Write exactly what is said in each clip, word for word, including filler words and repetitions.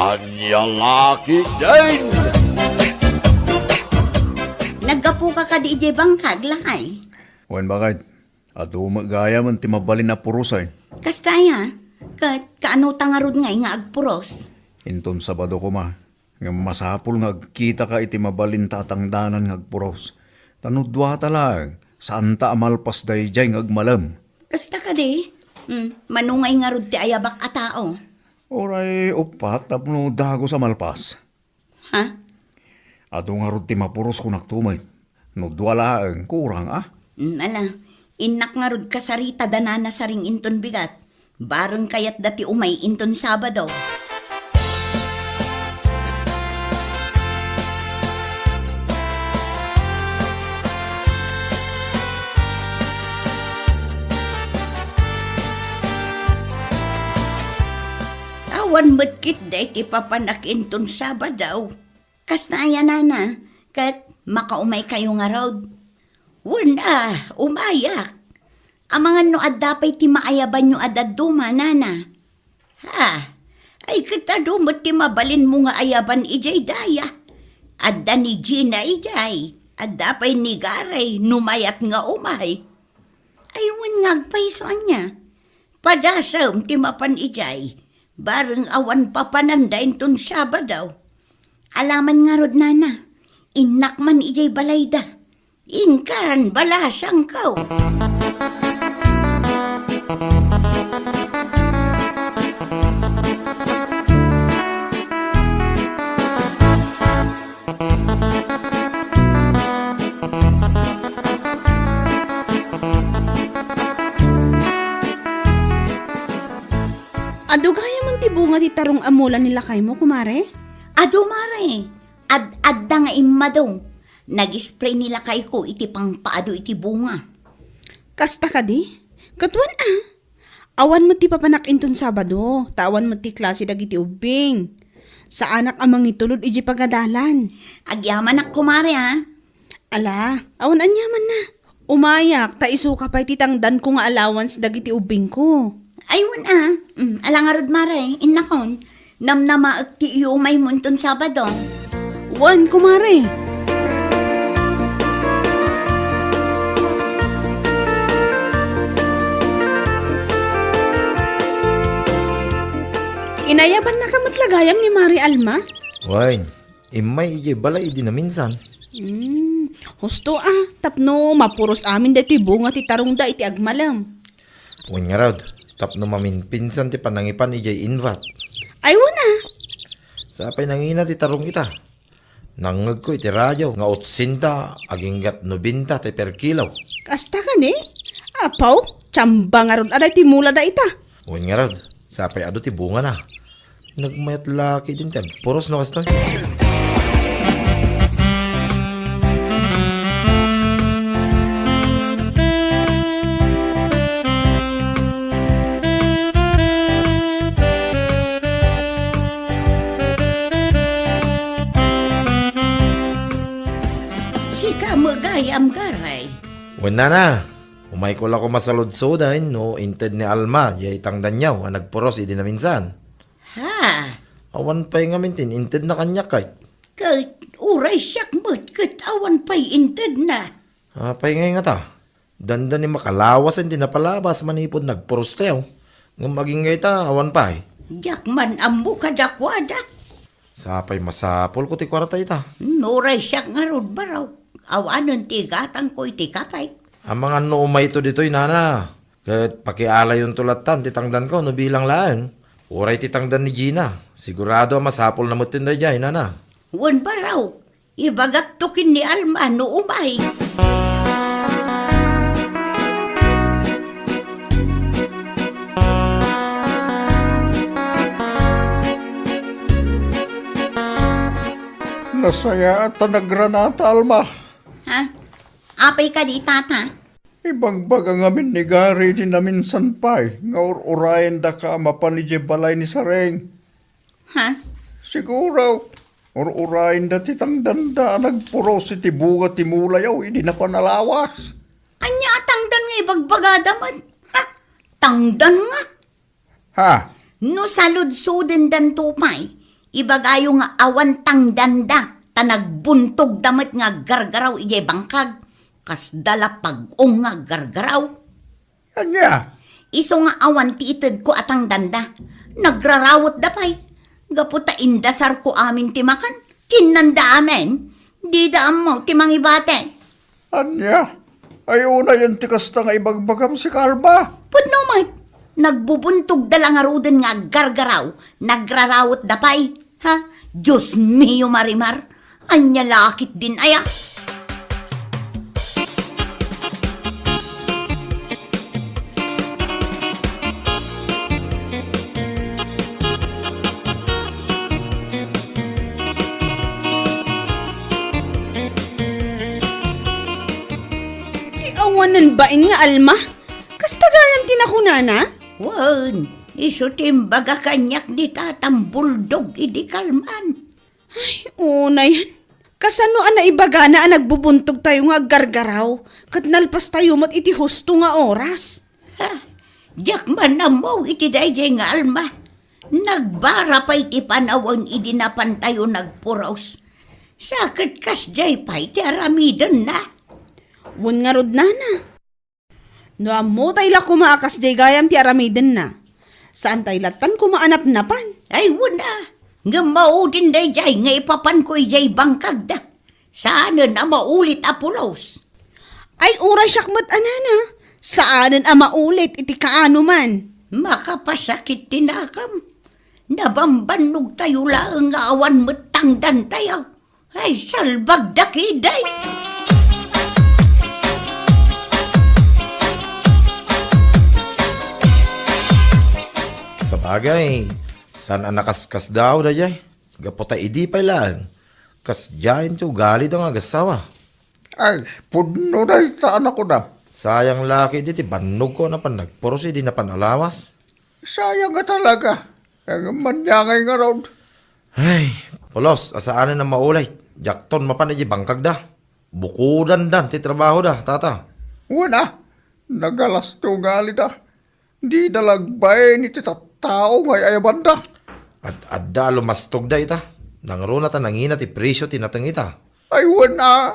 Ania la ketdin? Naggapuka kadi idiay bangkag, lakay? Wen, baket. Adu met gayam ti mabalin a purosen. Kasta aya, ket kaano ta ngarud ngay nga agpuros? Inton Sabado koma, ngem masapul nga agkitaka iti mabalin ta atangdanan nga agpuros. Ta no duata laeng, saanta a malpas daydiay nga agmalem. Kasta kadi? Hmm, mano ngay ngarud ti ayabak a tao? Uray uppat tapno dagus a malpas. Ha? Adu ngarud ti mapuros, kunak met. No dua laeng, kurang a. Mm, ala, innak ngarud kasarita da nana Saring inton bigat. Bareng kayatda ti umay inton Sabado. Awan met ketdi ti papanak inton Sabado. Kasta aya, nana, ket makaumaykayo ngarud? Wen a, umayak. Amangan no adda pay ti maayabanyo a dadduma, nana. Ha? Ay, ket adu met ti mabalinmo nga ayaban idiay daya. Adda ni Gina idiay. Adda pay ni Gary no mayat nga umay. Ay, wen nga agpayso ania? Padasem ti mapan idiay. Bareng awan papananda inton Sabado. Alaman ngarud, nana, innak man idiay balayda. Inkan, balasangko. Adu gayam ti bunga ti tarong a mula ni lakaymo, kumare? Adu, mare. Ad-adda nga immadu. Nag-spray ni lakayko iti pangpaadu iti bunga. Kasta kadi? Ket wen a. Awan met ti papanak inton Sabado, ta awan met ti klase dagiti ubbing. Saanak a mangitulod idiay pagadalan. Agyamanak, kumare, a. Ala, awan aniamanna. Umayak, ta isuka pay ti tangdanko nga allowance dagiti ubbingko. Ay, wen a. Mm, ala ngarud, mare, innakon. Namnamaek ti iyumaymo inton Sabado. Wen, kumare. Inayabannaka met la gayam ni Mare Alma? Wen, immay idiay balay idi naminsan. Hmm, husto a, tapno mapuros amin daytoy bunga ti tarongda iti agmalem. Wen ngarud, tapno maminpinsan ti panangipan idiay invat. Ay, wen a. Sapay nangina ti tarong ita. Nangngegko iti radio nga otsenta aginggat nobenta ti per kilo. Kasta kadi? Apaw, tsamba ngarud a daytoy mulada ita. Wen ngarud, sapay adu ti bungana. Nagmayat la ketdin ti agpuros no kastoy. Sika met gayam, Garay. Wen nana, umayko la koma saludsoden no inted ni Alma diay tangdanyo a nagpuros idi naminsan. Ha? Awan pay ngamin ti intedna kaniak, kay. Ket uray siak met ket awan pay intedna. Apay ngay ngata? Dandani makalawasen ti napalabas manipud nagpurostayo. Ngem agingga ita, awan pay. Diak man ammo kadakuada. Sapay masapulko ti kuarta ita. Hmm, uray siak ngarud, baro. Awanen ti gatangko iti kape. Amangan no umayto ditoy, nana. Ket pakialayonto lattan ti tangdanko no bilang laeng. Uray ti tangdan ni Gina, sigurado a masapulna metten daydiay, nana. Wen, baro, ibagakto ken ni Alma no umay. Nasayaat ta nagranata, Alma. Ha? Apay kadi, tata? Ibagbaga ngamin ni Gary idi naminsan pay nga ur-urayendaka a mapan idiay balay ni Sareng. Ha? Siguro, ur-urayenda ti tangdanda a nagpuros iti bunga ti mulayo idi napan a lawas. Ania a tangdan nga ibagbagada met? Ha? Tangdan nga? Ha? No saludsodendanto pay, Ibagayo nga awan tangdanda, ta nagbuntogda met nga aggargaraw idiay bangkag. Kasda la pag-ong nga aggargaraw. Ania? Isu nga awan ti itedko a tangdanda. Nagrarawetda pay. Gapu ta indasarko amin ti makan, kinnanda amin. Dida ammo ti mangibati. Ania? Ay, unayen ti kasta nga ibagbagam, sika, Alma. Pudno met. Nagbubuntogda la ngaruden nga aggargaraw, nagrarawetda pay. Ha? Dios mio, Marimar. Ania la ketdin aya? Ti awanen bain nga Alma? Kasta gayam ti nakunana? Wen, isu ti imbaga kaniak ni Tatang Buldog idi kalman. Ay, unayen. Kasano a naibagana a nagbubuntogtayo nga aggargaraw, ket nalpastayo met iti husto nga oras? Ha? Diak man ammo iti daydiay nga Alma. Nagbara pay ti panawen idi napantayo nagpuros. Sa ket kasdiay pay ti aramidenna. Wen ngarud, nana. No ammotay la koma a kasdiay gayam ti aramidenna, saantay lattan koma a napnapan. Ay, wen a, ngem maudin daydiay nga ipapanko idiay bangkagda. Saanen a maulit a pulos. Ay, uray siak met a nana, saanen a maulit iti kaano man. Makapasakit ti nakam. Nabambannogtayo laeng nga awan met tangdantayo. Ay, salbagda ketdi. Sabagay, saan a nakaskasdaaw daydiay? Gapu ta idi pay laeng, kasdiay ti ugalida nga agassawa. Ay, pudno dayta a nakunam. Sayang la ketdi ti bannogko a napan nagpuros idi napan alawas. Sayang nga talaga. Ngem ania ngay ngarud? Ay, pulos a saanen a maulit. Diakton mapan idiay bangkagda. Bukodandan ti trabahoda, tata. Wen a, nagalasto ngarud ida. Dida la agbain iti tattao nga ay-ayabanda. Ad-adda a lumastogda ita. Nangruna ta nangina ti presio ti nateng ita. Ay, wen a.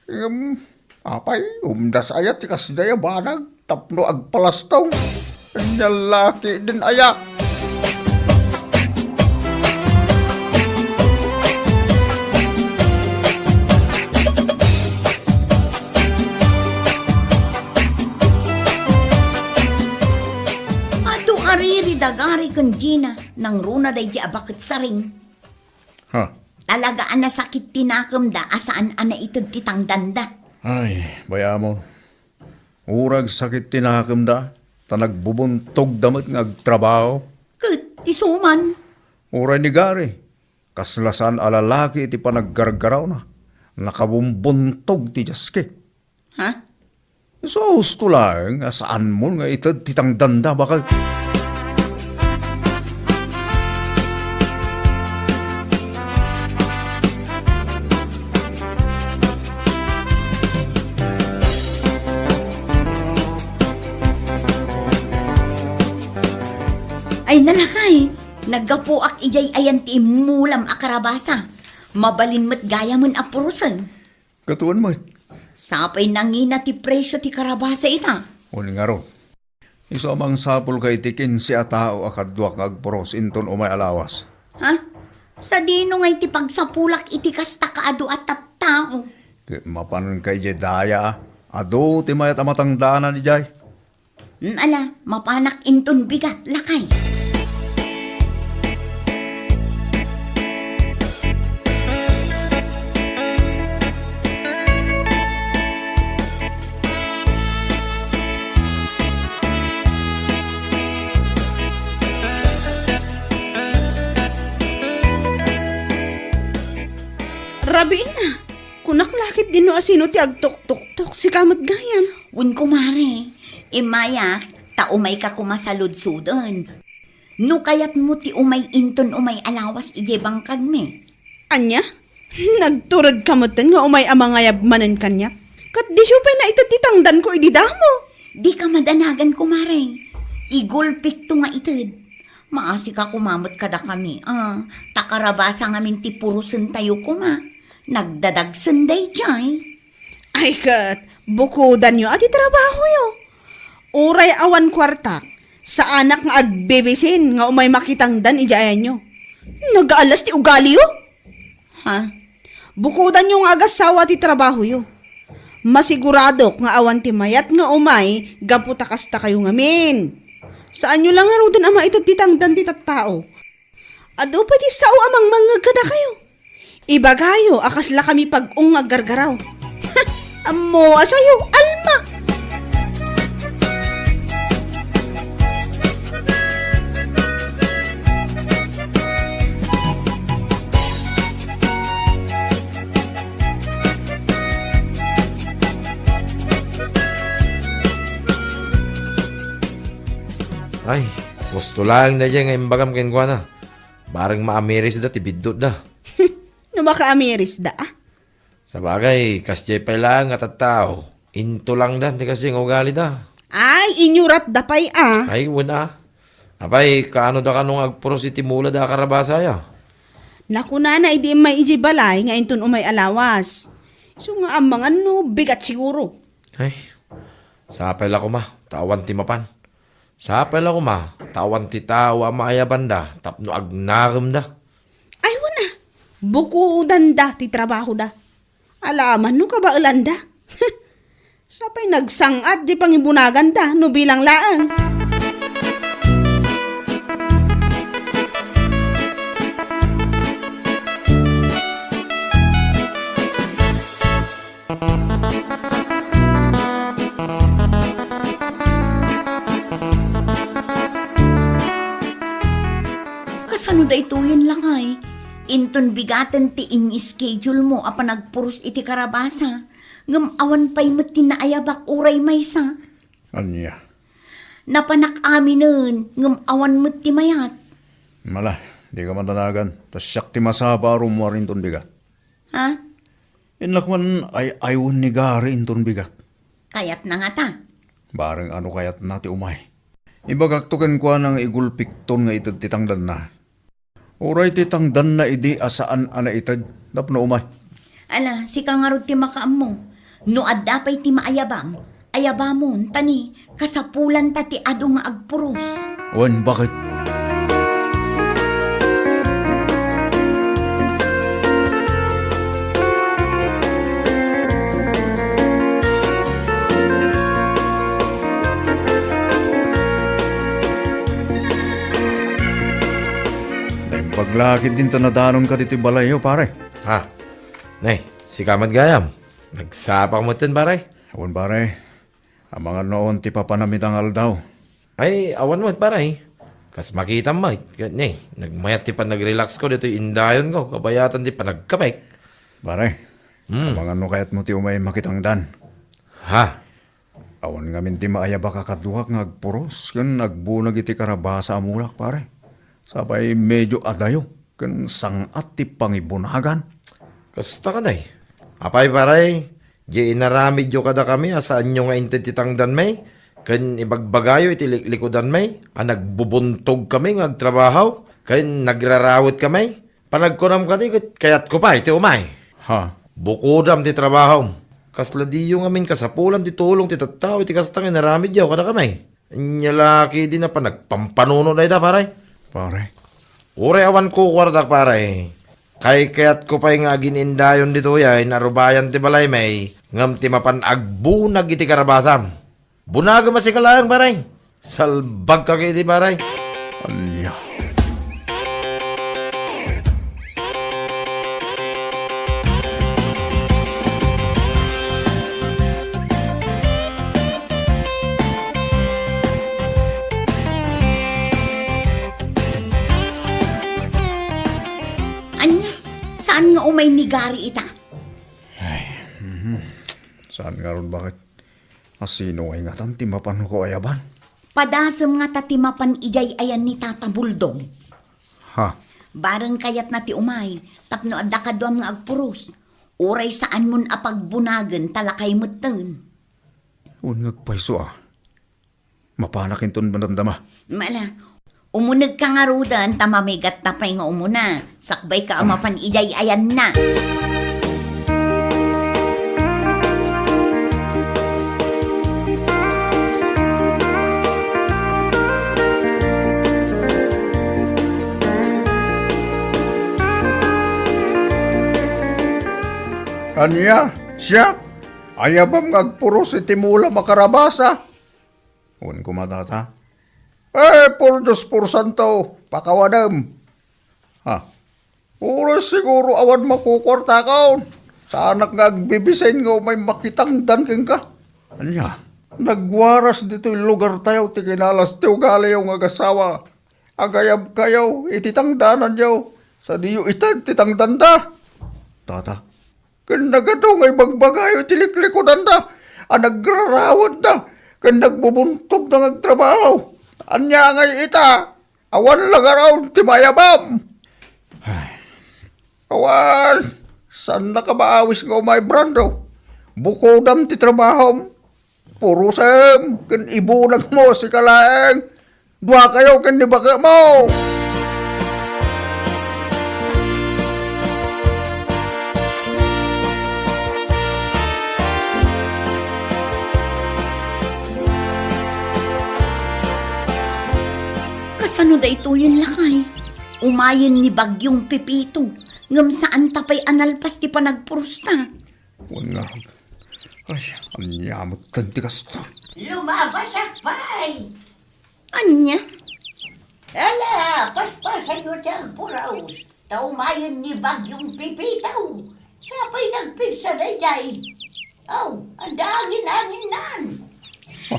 Ngem, apay, umdas aya ti kasdiay a banag tapno agpalastong? Ania la ketdin aya? Adu a riri da Gary ken Gina, nangruna daydi a baket saring. Ha? Talaga a nasakit ti nakemda a saan a naited ti tangdanda. Ay, bay-amon. Uray sakit ti nakemda, ta nagbubuntogda met nga agtrabaho. Ket isu man. Uray ni Gary, kasla saan a lalaki iti panaggargarawna, nakabumbuntog ti diaske. Ha? Isu a husto laeng a saanmon nga ited ti tangdanda, baket. Ay, nalakay, naggapuak idiay ayan ti immulam a karabasa. Mabalin met gayamen a purosen. Ket wen met. Sapay nangina ti presio ti karabasa ita. Wen ngarud. Isu a mangsapulka iti kinse a tao a kaduak nga agpuros inton umay a lawas. Ha? Sadino ngay ti pagsapulak iti kasta kaadu a tattao? Ket mapanka idiay daya, a. Adu ti mayat a matangdanan idiay. Ala, mapanak inton bigat, lakay. Rabiin na. Kunak la ketdin no asino ti agtuktuktok, sika met gayam. Wen, kumare, immayak, ta umayka koma saludsuden. No kayatmo ti umay inton umay a lawas idiay bangkagmi. Ania? Nagturedka metten nga umay a mangayab manen kaniak? Ket diak pay naited ti tangdanko idi damo. Dika madanagan, kumare. Igulpikto nga ited. Maasika koma met kadakami, a, ta karabasa ngamin ti purusentayo koma. Nagdadagsen daydiay. Ay ket, bukodanyo a ti trabahoyo. Uray awan kuartak, saanak nga agbibisin nga umay makitangdan idiay ayanyo. Nagaalas ti ugaliyo. Ha? Bukodanyo nga agassawa ti trabahoyo. Masiguradok nga awan ti mayat nga umay gapu ta kastakayo ngamin. Saanyo la ngaruden a maited ti tangdan ti tattao. Adu pay ti sao a mangmangngeg kadakayo. Ibagayo a kasla kami pag-ong nga aggargaraw. Ammo a sayo, Alma! Ay, husto laeng daydiay nga imbagam kenkuana. Bareng maamirisda ti biddutda. No makaamirisda, a? Sabagay, kasdiay pay laeng a tattao, intulangda ti kasdiay nga ugalida. Ay, inyuratda pay, a. Ay, wen a. Apay, kaano da kano nga agpuros iti mulada a karabasaya? Nakunana idi immay idiay balay nga inton umay a lawas. Isu nga ammangan no bigat siguro. Ay, sapay la koma, ta awan ti mapan. Sapay la koma, ta awan ti tao a maayabanda tapno agnaremda. Ay, wen a, bukodanda ti trabahoda. Alaman no kabaelanda. Sapay nagsang-at di pangibunaganda no bilang laeng. Kasano daytoyen, lakay? Inton bigaten ti in-schedule mo a panagpuros iti karabasa, ngem awan pay met ti naayabak uray maysa. Ania? Napanak aminen, ngem awan met ti mayat. Mala, dika madanagan, ta siak ti masapa a rummuar inton bigat. Ha? Innak man ay-aywen ni Gary inton bigat. Kayatna ngata? Bareng ano kayatna ti umay. Ibagakto kenkuana nga igulpikton nga ited ti tangdanna. Uray ti tangdanna idi a saan a naited tapno umay. Ala, sika ngarud ti makaammo. No adda pay ti maayabam, ayabamon, ta ni, kasapulanta ti adu nga agpuros. Wen, bakit? Naimbag la ketdin ta nadanonka ditoy balayyo, pare. Ha? Nay, sika met gayam. Nagsapaka metten, pare? Awan, pare. Amangan no awan ti papanam ita nga aldaw. Ay, awan met, pare. Kas makitam met, ket ni, nagmayat ti panagrelaxko ditoy indayonko, kabayatan ti panagkapek. Pare, Hmm. amangan no kayatmo ti umay makitangdan. Ha? Awan ngamin ti maayabak a kaduak nga agpuros ken agbunag iti karabasa a mulak, pare. Sapay medio adayo ken sang-at ti pangibunagan. Kasta kadi. Apay, pare, di inaramidyo kadakami a saanyo nga inted ti tangdanmi ken ibagbagayo iti liklikudanmi a nagbubuntogkami nga agtrabaho ken nagrarawetkami? Panagkunam kadi ket kayatko pay ti umay. Ha? Bukodam ti trabahom. Kasla diyo ngamin kasapulan ti tulong ti tattao iti kasta nga inaramidyo kadakami. Ania la ketdi a panagpampanunot dayta, pare? Pare. Uray awan kukuartak, pare. Kaykayatko pay nga agin-indayon ditoy a inarubayan ti balaymi, ngem ti mapan agbunag iti karabasam. Bunagem a sika laeng, pare. Salbagka ketdi, pare. Ania? Ania? Saan nga umay ni Gary ita? Ay, mhm. Saan ngarud, bakit? Asino ngay ngatan ti mapanko ayaban? Padasem ngata ti mapan idiay ayan ni Tata Buldog. Ha? Bareng kayatna ti umay, tapno adda kaduam nga agpuros. Uray saanmon a pagbunagen ta lakay metten. Wen nga agpayso a. Mapanak inton madamdama. Mala, Umunegka ngaruden ta mamigatta pay nga umuna. Sakbayka a mapan idiay ayanna. Ania, siak? Ayabam nga agpuros iti mulam a karabasa? Wen koma, tata. Eh, por dos por santo, pakawadem. Ha? Uray siguro awan makukuartakon. Saanak nga agbibisen nga umay makitangdan kenka. Ania? Nagwaras ditoy lugartayo ti kinalas ti ugaliyo nga agasawa. Agayabkayo iti tangdananyo. Sadiyo ited ti tangdanda. Tata, ken nagadu nga ibagbagayo iti liklikudanda a nagrarawedda ken nagbubuntogda nga agtrabaho. Ania ngay ita? Awan la ngarud ti mayabam. Awan, saannaka maawis nga umay, Brando. Bukodam ti trabahom. Purosem ken ibunagmo, sika laeng. Duakayo ken ni bakemo. Kasano daytoyen, lakay? Umayen ni Bagyong Pepito, ngem saanta pay a nalpas ti panagpurosta. Wen ngarud. Ay, ania met ti kastoy? Lumabasak pay! Ania? Ala, paspasayo ti agpuros, ta umayen ni Bagyong Pepito. Sapay nagpigsa daydiay. Aw, adda angin-anginnan.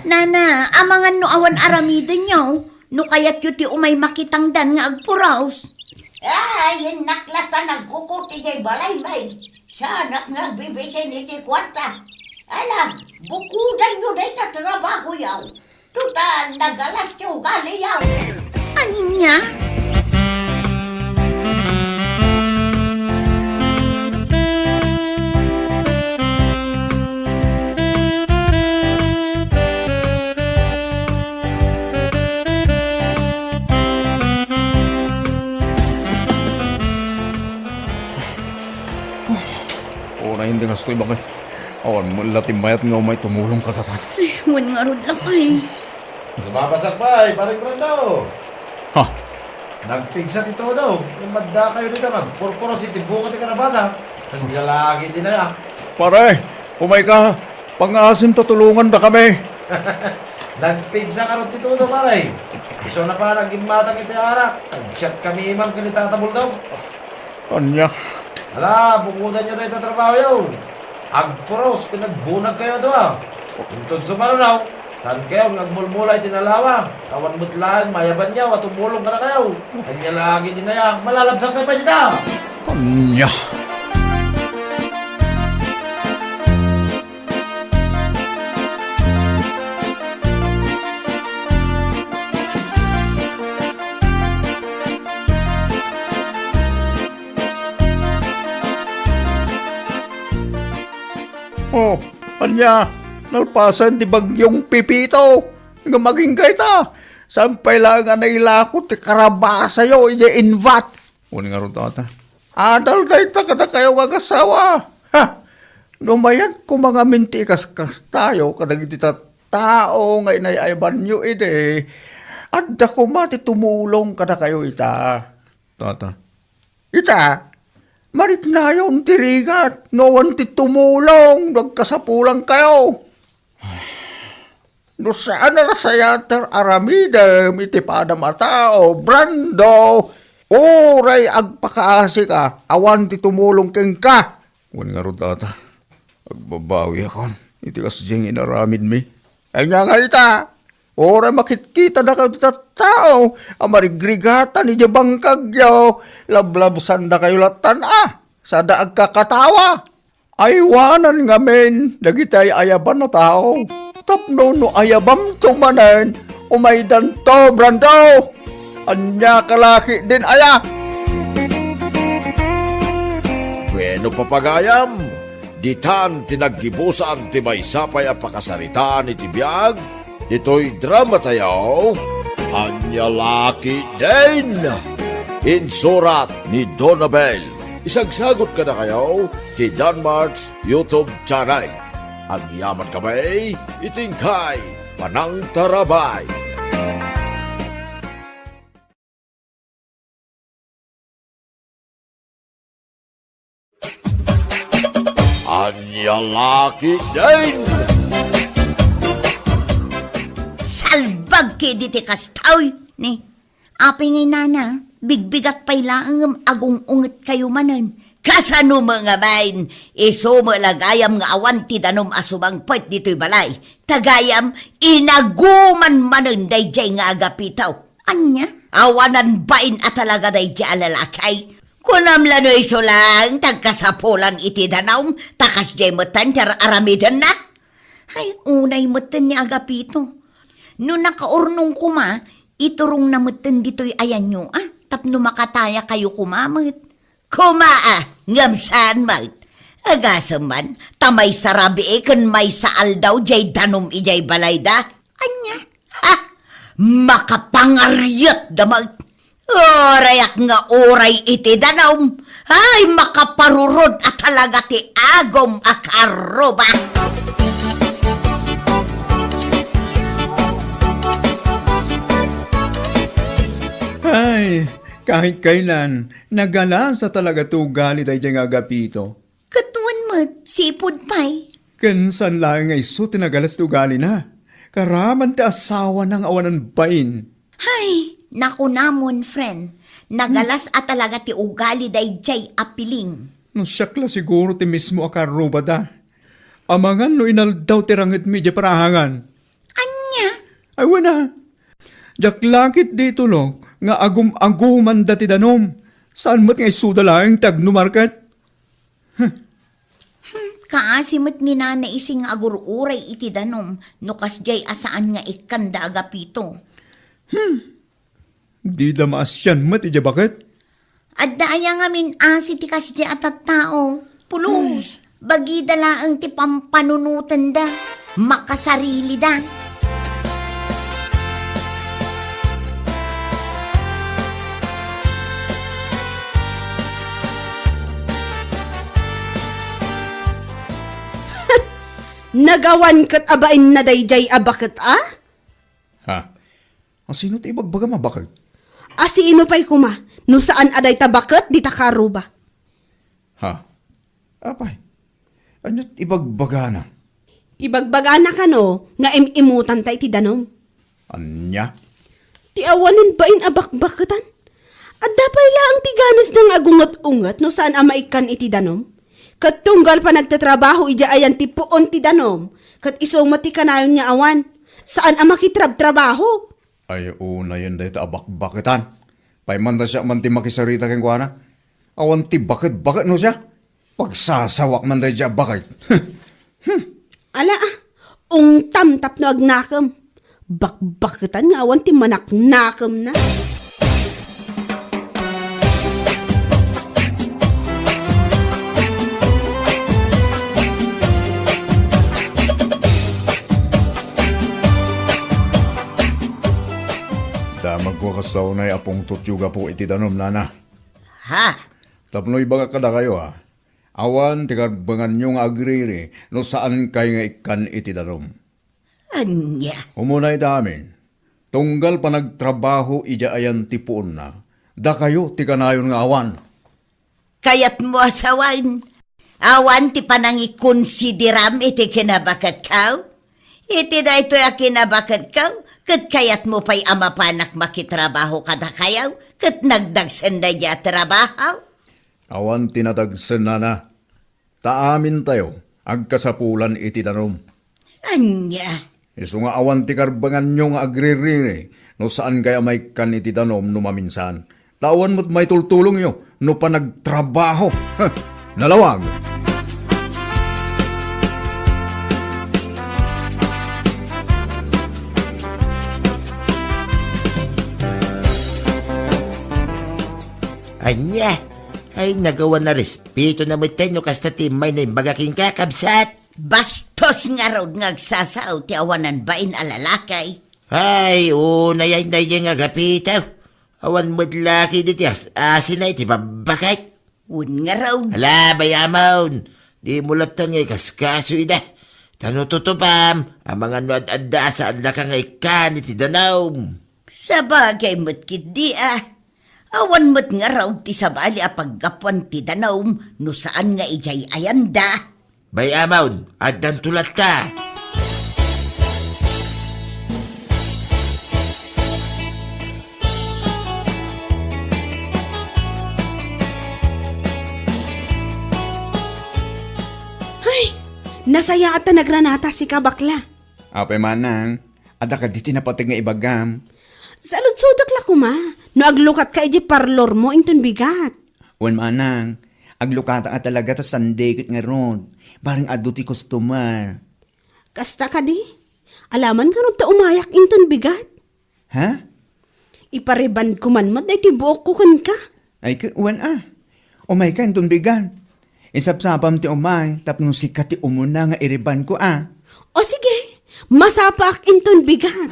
Nana, amangan no awan aramidenyo, no kayatyo ti umay makitangdan nga agpuros. Ay, innak latta nagkuko ti jay balay, may. Saanak nga agbibisen iti kuarta. Ala, bukodanyo dayta trabahoyo. Total, nagalas ti ugaliyo. Ania? Uray, indi kastoy, bakit? Awan met la ti mayat nga umay tumulong kadatan. Ay, wen ngarud, lakay. Lumabasak pay, Pare Brando. Ha? Nagpigsa ti todo. Ngem addakayo dita, magpurpuros iti bunga ti kalabasa. Ania la agi ti naya? Pare, umayka. Pangngaasim ta tulongandakami. Nagpigsa ngarud ti todo, pare. Isuna pay nagimmatang iti arak. Agsiatkami man ken ni Tata Bulldog. Ania? Ala, bukodanyo dayta trabahoyo. Agpuros ken agbunagkayo a dua. Inton sumaruno, saankayo nga agmulmula iti nalawa. Awan met laeng mayabanyo a tumulong kadakayo. Ania la agi ti naya, malalabsangkayo pay dita. Ania? Oh, ania, nalpasen ti Bagyong Pepito. Ngem agingga ita, saan pay laeng a nailako ti karabasayo idiay inbat. Wen ngarud, tata. Adal dayta kadakayo nga agasawa. Ha! No mayat koma ngamin ti ikaskastayo kadagiti tattao nga inay-ayabanyo idi, adda koma ti tumulong kadakayo ita. Tata. Ita, mariknayon ti rigat no awan ti tumulong no agkasapulankayo. No saan a nasayaat ti aramidem iti padam a tao, Brando, uray agpakaasika, awan ti tumulong kenka. Wen ngarud, tata, agbabawiakon iti kasdiay nga inaramidmi. Ania nga ita? Uray makitkitadakayo ti tattao a marigrigatan idiay bangkagyo, lablabsandakayo lattan a sada agkakatawa. Aywanan ngamin dagiti ay-ayaban a tao. Tapno no ayabamto manen, umaydanto, Brando! Ania ka la ketdin aya? Bueno, papagayam, ditan ti naggibusan ti maysa pay a pakasaritaan iti biag ditoy dramatayo. Ania la ketdin? Insurat ni Donabel. Isagsagut kadakayo ti Danmart's YouTube channel. Agyaman kami iti inkay panangtarabay. Ania la ketdin? Salbag ketdi ti kastoy, ni. Apay ngay nana, bigbigat pay laeng ngem agung-ungetkayo manen. Kasano met ngamin, isu met la gayam nga awan ti danum a sumangpet ditoy balay. Ta gayam, inaguman manen daydiay nga agapito. Ania? Awanan bain a talaga daydiay a lalaki. Kunam la no isu laeng ti agkasapulan iti danum, ta kasdiay metten ti ar-aramidenna. Ay, unay metten ni Agapito. No nakaurnong koma, iturongna metten ditoy ayanyo, a, tapno makatayakayo koma met. Koma, a, ngem saan met. Agasem man, ta maysa rabii ken maysa aldaw diay danum idiay balayda. Ania? Ha! Makapangariatda met. Urayak nga uray iti danum. Ay, makaparurod a talaga ti agum a karuba. Ay, kahit kailan, nagalas a talaga ti ugali daydiay nga Agapito. Ket wen met, sipud pay. Ken saan laeng nga isu ti nagalas ti ugalina. Karaman ti asawana nga awanan bain. Hay, nakunamon, friend. Nagalas a talaga ti ugali daydiay a piling. No siak la siguro ti mismo a karrubada. Amangan no inaldaw ti rangedmi idiay parahangan. Ania? Ay, wen a. Diak la ketdi itulok nga agum-agumanda ti danum. Saan met nga isuda laeng ti agnumarket? Hmm, kaasi met ni Nana Ising nga agur-uray iti danum no kasdiay a saan nga ikkanda Agapito. Hmm, dida maasian met idiay baket? Adda aya ngamin asi ti kasdiay a tattao? Pulos, bagida laeng ti pampanunotenda. Makasarilida. Nagawan ket a bainna daydiay a baket a? Ha? Asino ti ibagbagam a baket? Asino pay koma no saan a dayta baket dita karuba? Ha? Apay, ania ti ibagbagana? Ibagbagana kano nga im-imutanta iti danum. Ania? Ti awanen bain a bakbaketan. Adda pay laeng ti ganasna nga agunget-unget no saan a maikkan iti danum. Ket tunggal panagtatrabaho idiay ayan ti puon ti danum, ket isu met ti kanayon nga awan. Saan a makitrabtrabaho. Ay, unayen dayta a bakbaketan. Pay man ta siak man ti makisarita kenkuana. Awan ti baket-baket no siak. Pagsasawak man daydiay a baket. Hmm. Ala, a, ungtam tapno agnakem. Bakbaketan nga awan ti manaknakemna. Damagko a kasta unay a pungtotyo gapu iti danum, nana. Ha? Tapno ibagak kadakayo, a, awan ti karbenganyo nga agriri no saankay nga ikkan iti danum. Ania? Umuna ita amin, tunggal panagtrabaho idiay ayan ti puonna, dakayo ti kanayon nga awan. Kayatmo a sawen, awan ti panangikonsideram iti kinabaketko? Iti daytoy a kinabaketko, ket kayatmo pay a mapanak makitrabaho kadakayo, ket nagdagsen daydiay a trabaho? Awan ti nadagsen, nana. Ta amintayo, agkasapulan iti danum. Ania? Isu nga awan ti karbenganyo nga agririri no saankay a maikkan iti danum no maminsan. Ta awan met maitultulongyo no panagtrabaho. Nalawag! Ania? Ay, nagawan a respeto na metten no kasta ti immay na imbaga kenka, kabsat. Bastos ngarud nga agsasao ti awanan bain a lalaki. Ay, unay ay daydiay nga agapitaw. Awan met la ketdi ti as-asina iti babbakek. Wen ngarud. Ala, bay-amon, dimo latta nga ikaskaso ida. Ta no tutupam, amangan no ad-adda a saandaka nga ikkan iti danum. Sabagay met ketdi a. Awan met ngarud ti sabali a paggapuan ti danum no saan nga idiay ayanda. Bay-amon, addanto latta. Ay, nasayaat ta nagranata sika, bakla. Apay manang, adda kadi ti napateg nga ibagam? Saludsodek la koma, no aglukatka idiay parlormo inton bigat. Wen manang, aglukatak a talaga ta Sunday ket ngarud, bareng adu ti customer. Kasta kadi? Alaman ngarud ta umayak inton bigat? Ha? Iparebandko man met daytoy buokko kenka. Ay, ke-, wen a. Umayka inton bigat. Isapsapam ti umay tapno sika ti umuna nga irebandko a. O sige, masapaak inton bigat.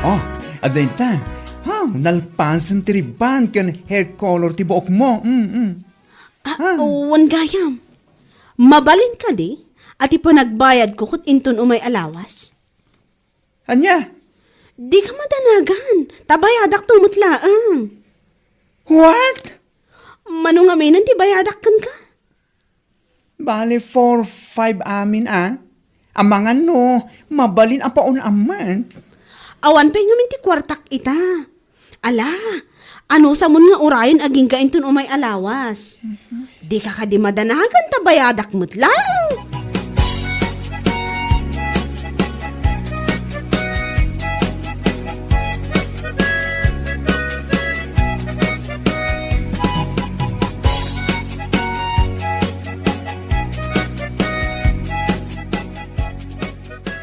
Oh, adda ita. Ha, nalpasen ti ribbon ken hair color ti buokmo. Mm, mm. Ah, ah, wen gayam. Mabalin kadi a ti panagbayadko ket inton umay a lawas? Ania? Dika madanagan, ta bayadakto met laeng. What? Mano ngamin ti bayadak kenka? Bale, four, five amin a. Amangan no, mabalin a paun-am man. Awan pay ngamin ti kuartak ita. Ala, anusam nga urayen agingga inton umay a lawas. Dika kadi madanagan ta bayadak met laeng.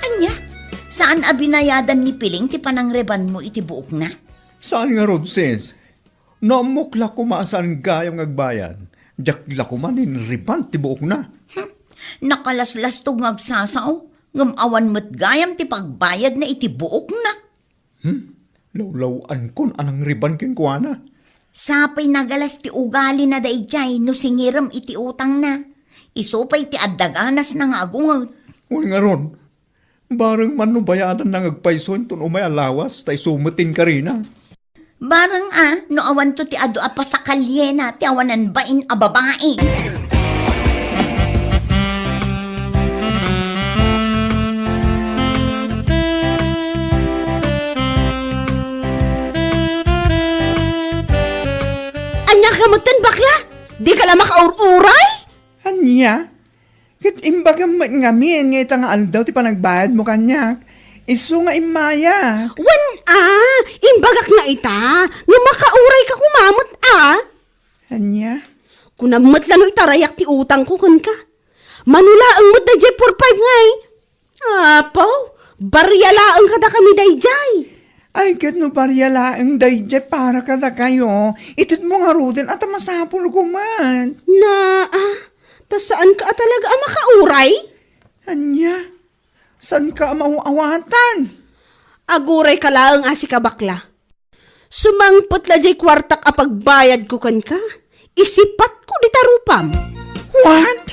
Ania? Saan a binayadan ni Piling ti panangrebanmo iti buokna? Saan ngarud, sis. No ammok la koma a saan gayam nga agbayad, diak la koma ninreban ti buokna. Hmm. Nakalaslastog nga agsasao, ngem awan met gayam ti pagbayadna iti buokna. Hmm? Lawlaw-ankon a nangreban kenkuana. Sapay nagalas ti ugalina daydiay no singirem iti utangna. Isu pay ti adda ganasna nga agunget. Wen ngarud, bareng man no bayadanna nga agpayso inton umay a lawas, ta isu met ti inkarina. Bareng a, no awanto ti adu a pasakalyena ti awanan bain a babai. Ania ka metten, bakla? Dika la makaur-uray? Ania? Ket imbagam met ngamin nga ita nga aldaw ti panagbayadmo kaniak, isu nga immayak. Wen a, imbagak nga ita, nga makauray ka koma met a. Ania? Kunam met la no itarayak ti utangko kenka. Mano laeng met daydiay four five ngay. Apo, barya laeng kadakami daydiay. Ay, ket no barya laeng daydiay para kadakayo, itedmo ngaruden a ta masapulko met. Naa, ta saanka a talaga a makauray? Ania? Saanka a mauawatan? Agurayka laeng a sika, bakla. Sumangpet la diay kuartak a pagbayadko kenka, isipatko dita rupam. What?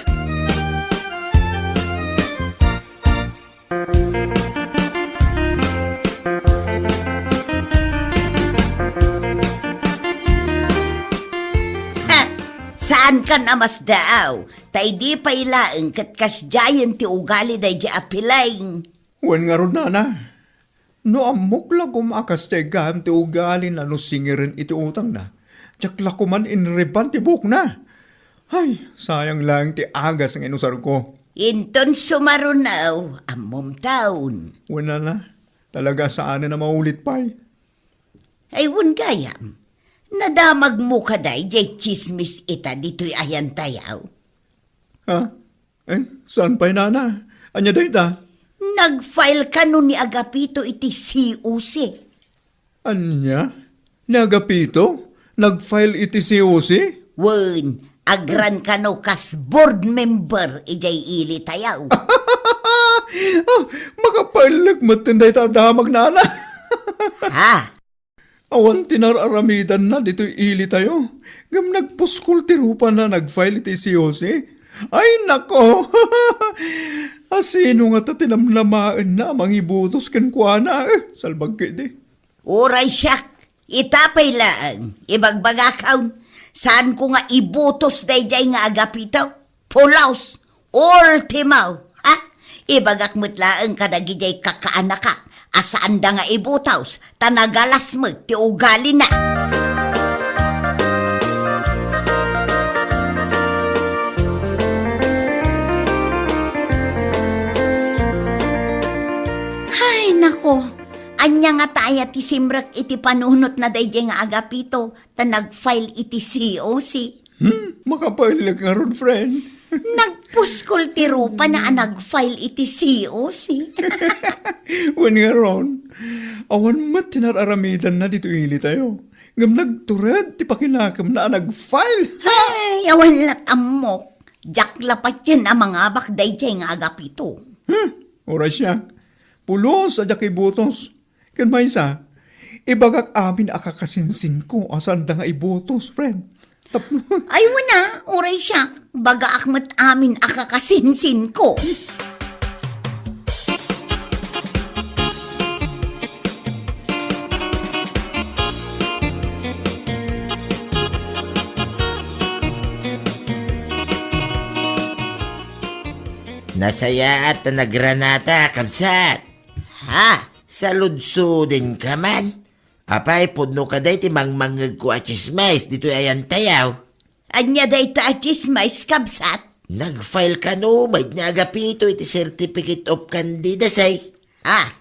Ha! Saankan a masdaaw, ta idi pay laeng ket kasdiayen ti ugali daydi a Piling. Wen ngarud, nana, no ammok la koma a kasdiay gayam ti ugalina no singiren iti utangna, diak la koman inreban ti buokna. Ay, sayang laeng ti agas nga inusarko. Inton sumaruno, ammom taon. Wen, nana, talaga saanen a maulit pay. Ay, wen gayam, nadamagmo kadi diay tsismis ita ditoy ayantayo? Ha? Eh, saan pay, nana? Ania dayta? Nag-file kano ni Agapito iti C O C. Ania? Ni Agapito? Nag-file iti C O C? Wen, agran kano kas board member idiay ili tayo. Ah, makapaellek metten dayta a damag, nana. Ha? Awan ti nar-aramidanna ditoy ili tayo. Ngem nagpuskol ti rupana nag-file iti C O C. Ay, nako! Asino ngata ti namnamaenna a mangibutos kenkuana? Eh, salbag ketdi. Uray siak, ita pay laeng, ibagbagakon, saanko nga ibutos daydiay nga Agapito. Pulos, ultimo, ha? Ibagak met laeng kadagidiay kakaanakak a saanda nga ibutos, ta nagalas met ti ugalina. Ay, nako, ania ngata aya ti simrek iti panunotna daydiay nga Agapito ta nag-file iti C O C? Hmm, makapaellek ngarud, friend. Nagpuskol ti rupana a nag-file iti C O C. Wen ngarud, awan met ti nar-aramidanna ditoy ili tayo. Ngem nagtured ti pakinakemna a nag-file. Ay, awan lat ammok. Diak la patien a mangabak daydiay nga Agapito. Hmm, uray siak. Pulos a diak ibutos. Ken maysa, ibagak amin a kakasinsinko a saanda nga ibutos, friend. Tapno Ay, wen a, uray siak, bagaak met amin a kakasinsinko. Nasayaat ta nagranata, kabsat. Ha? Saludsodenka man. Apay, pudno kadi ti mangmangngegko a tsismis ditoy ayan tayo? Ania dayta a tsismis, kabsat? Nag-file kano met ni Agapito iti Certificate of Candidacy. Ah,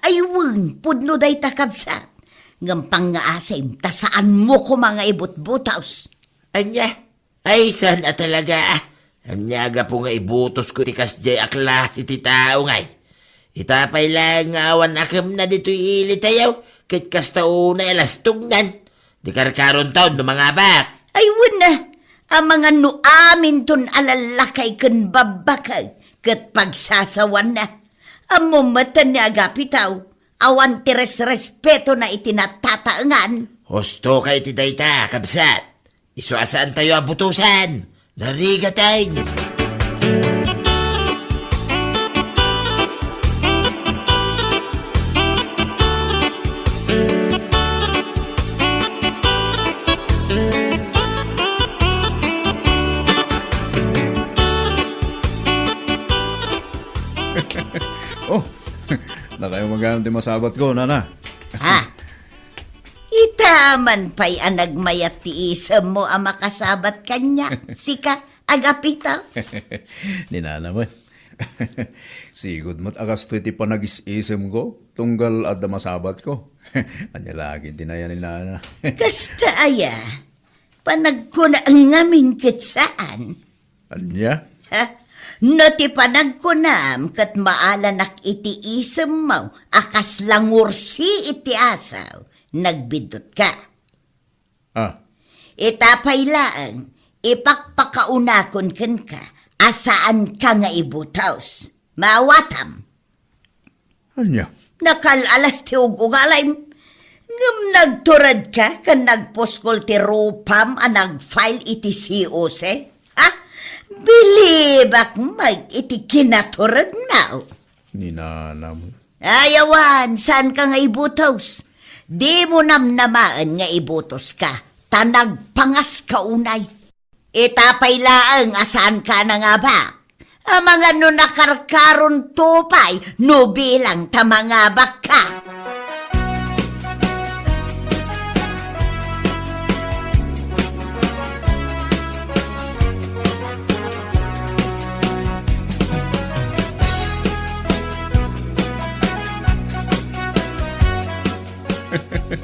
ay wen, pudno dayta, kabsat. Ngem pangngaasim ta saanmo koma nga ibutbutos. Ania? Ay, saan a talaga, ah. Ania gapu nga ibutosko ti kasdiay a klase ti tao ngay? Ita pay laeng nga awan akemna ditoy ili tayo, ket kasta unay a lastognan. Di karkaron taon no mangabak. Ay, wen a, amangan no aminton a lallakay ken babbakay, ket pagsasawanna. Ammo metten ni Agapito, awan ti resrespetona iti natataengan. Husto ka iti dayta, kabsat. Isu a saantayo a butosan. Narigaten! Oh, nakayo magayam ti masabatko, nana. Ha? Ita man pay a nagmayat ti isemmo a makasabat kaniak, sika, Agapito? Ni nana met. Sigud met a kastoy ti panagis-isemko, tunggal adda masabatko. Ania la ketdi aya ni nana? Kasta aya, panagkuna ngamin ket saan. Ania? Ha? No ti panagkunam ket maalanak iti isemmo a kasla ngursi iti asaw, nagbiddutka. Ah. Ita pay laeng, ipakpakaunakon kenka a saanka nga ibutos. Maawatam? Ania? Nakal-alas ti ug-ugalim. Ngem nagturedka ken nagpuskol ti rupam a nag-file iti C O C? Ha? Bilibak met iti kinaturedmo. Ni nanam. Ay, awan, saanka nga ibutos. Dimo namnamaen nga ibutoska, ta nagpangaska unay. Ita pay laeng a saanka a nangabak. Amangan no nakarkaronto pay no bilang ta mangabakka.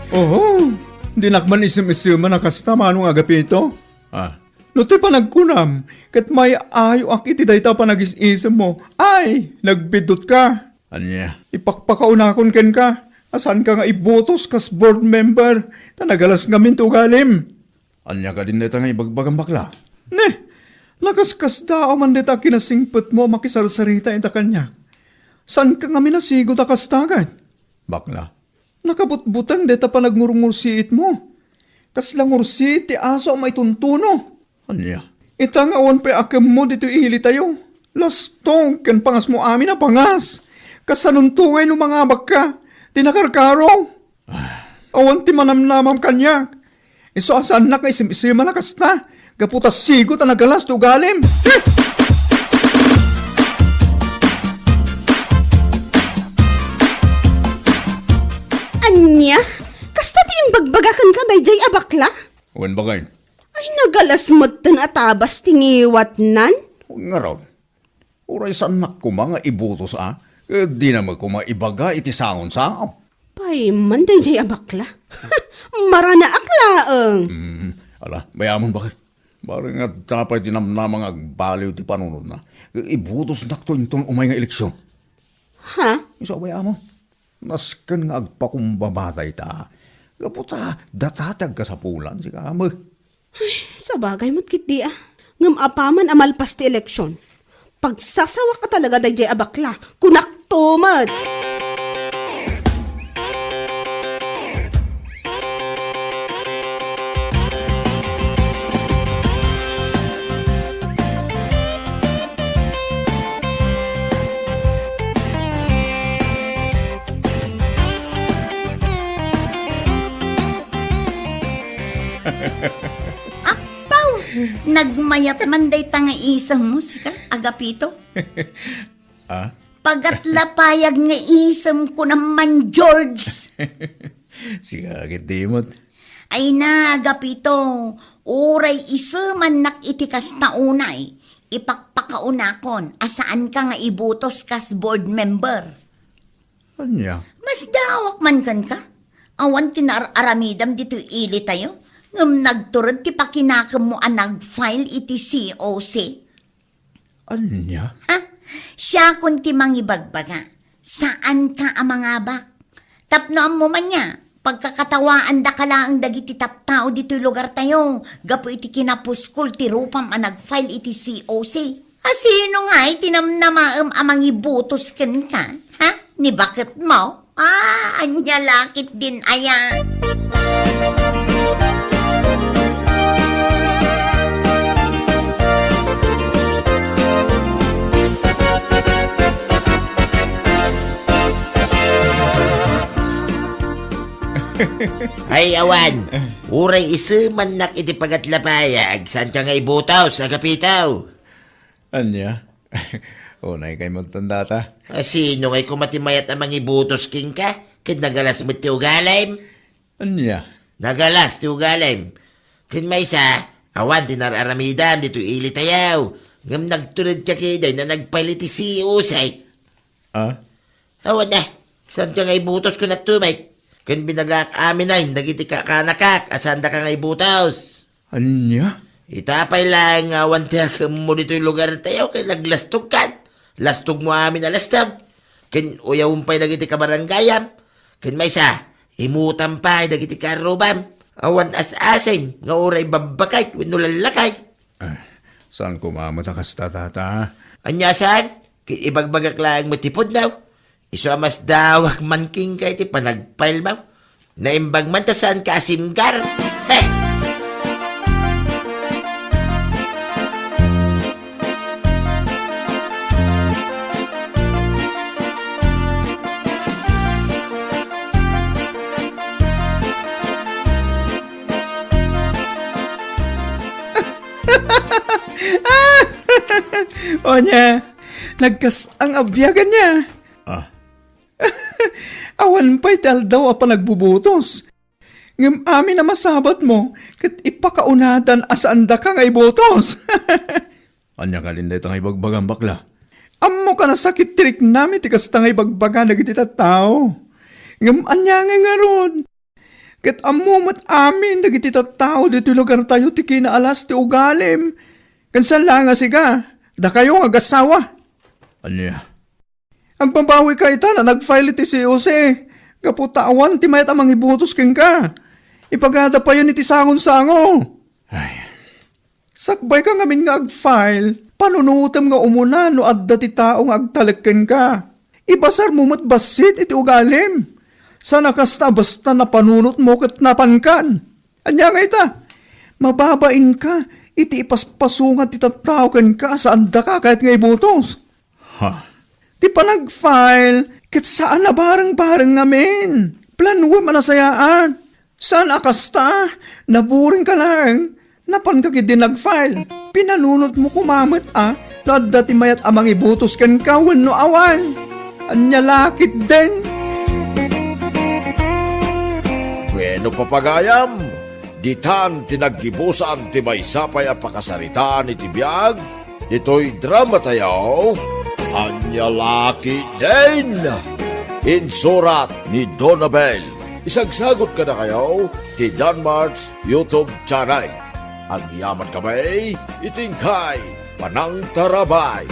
Oho, dinak man isem-iseman a kasta, Manong Agapito. Ah, no ti panagkunam, ket maayo-ayoak iti dayta a panagis-isemmo. Ay, nagbiddutka. Ania, ipakpakaunakon kenka a saanka nga ibutos kas board member, ta nagalas ngamin ti ugalim. Ania kadin dayta nga ibagbagam, bakla? Ne, nakaskasdaaw man dayta a kinasingpetmo a makisarsarita ita kaniak. Saanka ngamin a sigo ta kasta ket? Bakla, nakabutbuteng dayta panagngurngursiitmo. Kasla ngursiit ti aso a maituntuno. Ania? Ita nga awan pay akemmo ditoy ilitayo. Lastog ken pangasmo amin a pangas. Kasanonto ngay no mangabakka ti nakarkaro? Ah. Awan ti manamnamam kaniak. Isu a saannak nga isim-isiman a kasta, gapu ta sigo ta nagalas ti ugalim. Ania? Kasta ti imbagbaga kenka daydiay a bakla? Wen, bakay. Ay, nagalas metten a tabas ti ngiwatnan? Ngarud, uray saannak koma nga ibutos a, ket dina met koma ibaga iti sangon-sao. Pay man daydiay a bakla. Maranaak laeng. Mm, ala, bay-amon, bakay. Bareng adda pay ti namnama nga agbaliw ti panunotna. Ibutosnakto inton umay nga eleksion. Ha? Isu a bay-amon. Nasken nga agpakumbaba dayta. Gapu ta data ti agkasapulan, sika met. Ay, sabagay met ketdi a. Ngem apaman a malpas ti eleksion, pagsasawak a talaga daydiay a bakla, kunakto met. Apaw! Nagmayat man dayta nga isemmo, sika, Agapito. Ah? Pagatlapayag nga isem ko naman, George. Sika, agidimot. Ay na, Agapito, uray isemannak iti kasta unay, ipakpakaunakon a saanka nga ibutos kas board member. Ania? Masdaawak man kenka. Awan ti naar-aramidam ditoy ilitayo, ngem nagtured ti pakinakemmo a nag-file iti C O C. Ania? Ha? Siakon ti mangibagbaga. Saanka a mangabak. Tapno ammo man nia, pagkakatawaandaka laeng dagiti tattao ditoy lugartayo gapu iti kinapuskol ti rupam a nag-file iti C O C. A sino ngay ti namnamaem a mangibutos kenka? Ha? Ni baketmo? Ah, ania la ketdin aya? Ay, awan. Uray isemannak iti pagatlapayag, saanka nga ibutos, Agapito? Ania? Unay kay magtandata. A sino ngay koma ti mayat a mangibutos kenka? Ket nagalas met ti ugalim? Ania? Nagalas ti ugalim. Ken maysa, awan ti naar-aramidam ditoy ilitayo. Ngem nagturedka ketdi a nag-file iti C O C. Ah? Awan a. Saanka nga ibutos, kunakto met. Ken binagak amin a dagiti kakanakak a saandaka nga ibutos. Ania? Ita pay laeng nga awan ti akemmo ditoy lugartayo ket naglastogkan. Lastogmo amin a lastog. Ken uyawem pay dagiti kabaranggayam. Ken maysa, imutam pay dagiti karrubam. Awan as-asim nga uray babbaket wenno lallakay. Ah, saan koma met a kasta, tata? Ania saan? Ket ibagbagak laeng met ti pudno. Isu a masdaawak man kenka iti panagfile-mo. Naimbag man ta saanka a simgar. He! O nia, nagkas-ang a biaganna. Ah. Awan pay ti aldaw a panagbubutos. Ngem amin a masabatmo ket ipakaunatan a saandaka nga ibutos. Ania kadin dayta nga ibagbagam, bakla? Ammoka a nasakit ti riknam iti kasta nga ibagbaga dagiti tattao. Ngem ania ngay ngarud? Ket ammo met amin dagiti tattao ditoy lugartayo ti kinaalas ti ugalim. Ken saan laeng a sika, dakayo nga agassawa. Ania? Agbabawika ita a nag-file iti C O C, gapu ta awan ti mayat a mangibutos kenka. Ibagada payen iti sangonsango. Ay. Sakbayka ngamin nga ag-file, panunotem nga umuna no adda ti tao nga agtalek kenka. Ibasarmo met bassit iti ugalim. Saan a kasta a basta napanunotmo ket napankan. Ania nga ita? Mababainka iti ipaspasungad ti tattao kenka a saandaka kayat nga ibutos. Ha? Ti panag-file ket saan a bareng-bareng ngamin. Planuem a nasayaat. Saan a kasta, naburingka laeng, napanka ketdi nag-file. Pinanunotmo koma met a no adda ti mayat a mangibutos kenka wenno awan. Ania la ketdin? Bueno, papagayam, ditan ti naggibusan ti maysa pay a pakasaritaan iti biag ditoy dramatayo, Ania la ketdin? Insurat ni Donabel. Isagsagut kadakayo ti Danmart's YouTube channel. Agyaman kami iti inkay panangtarabay.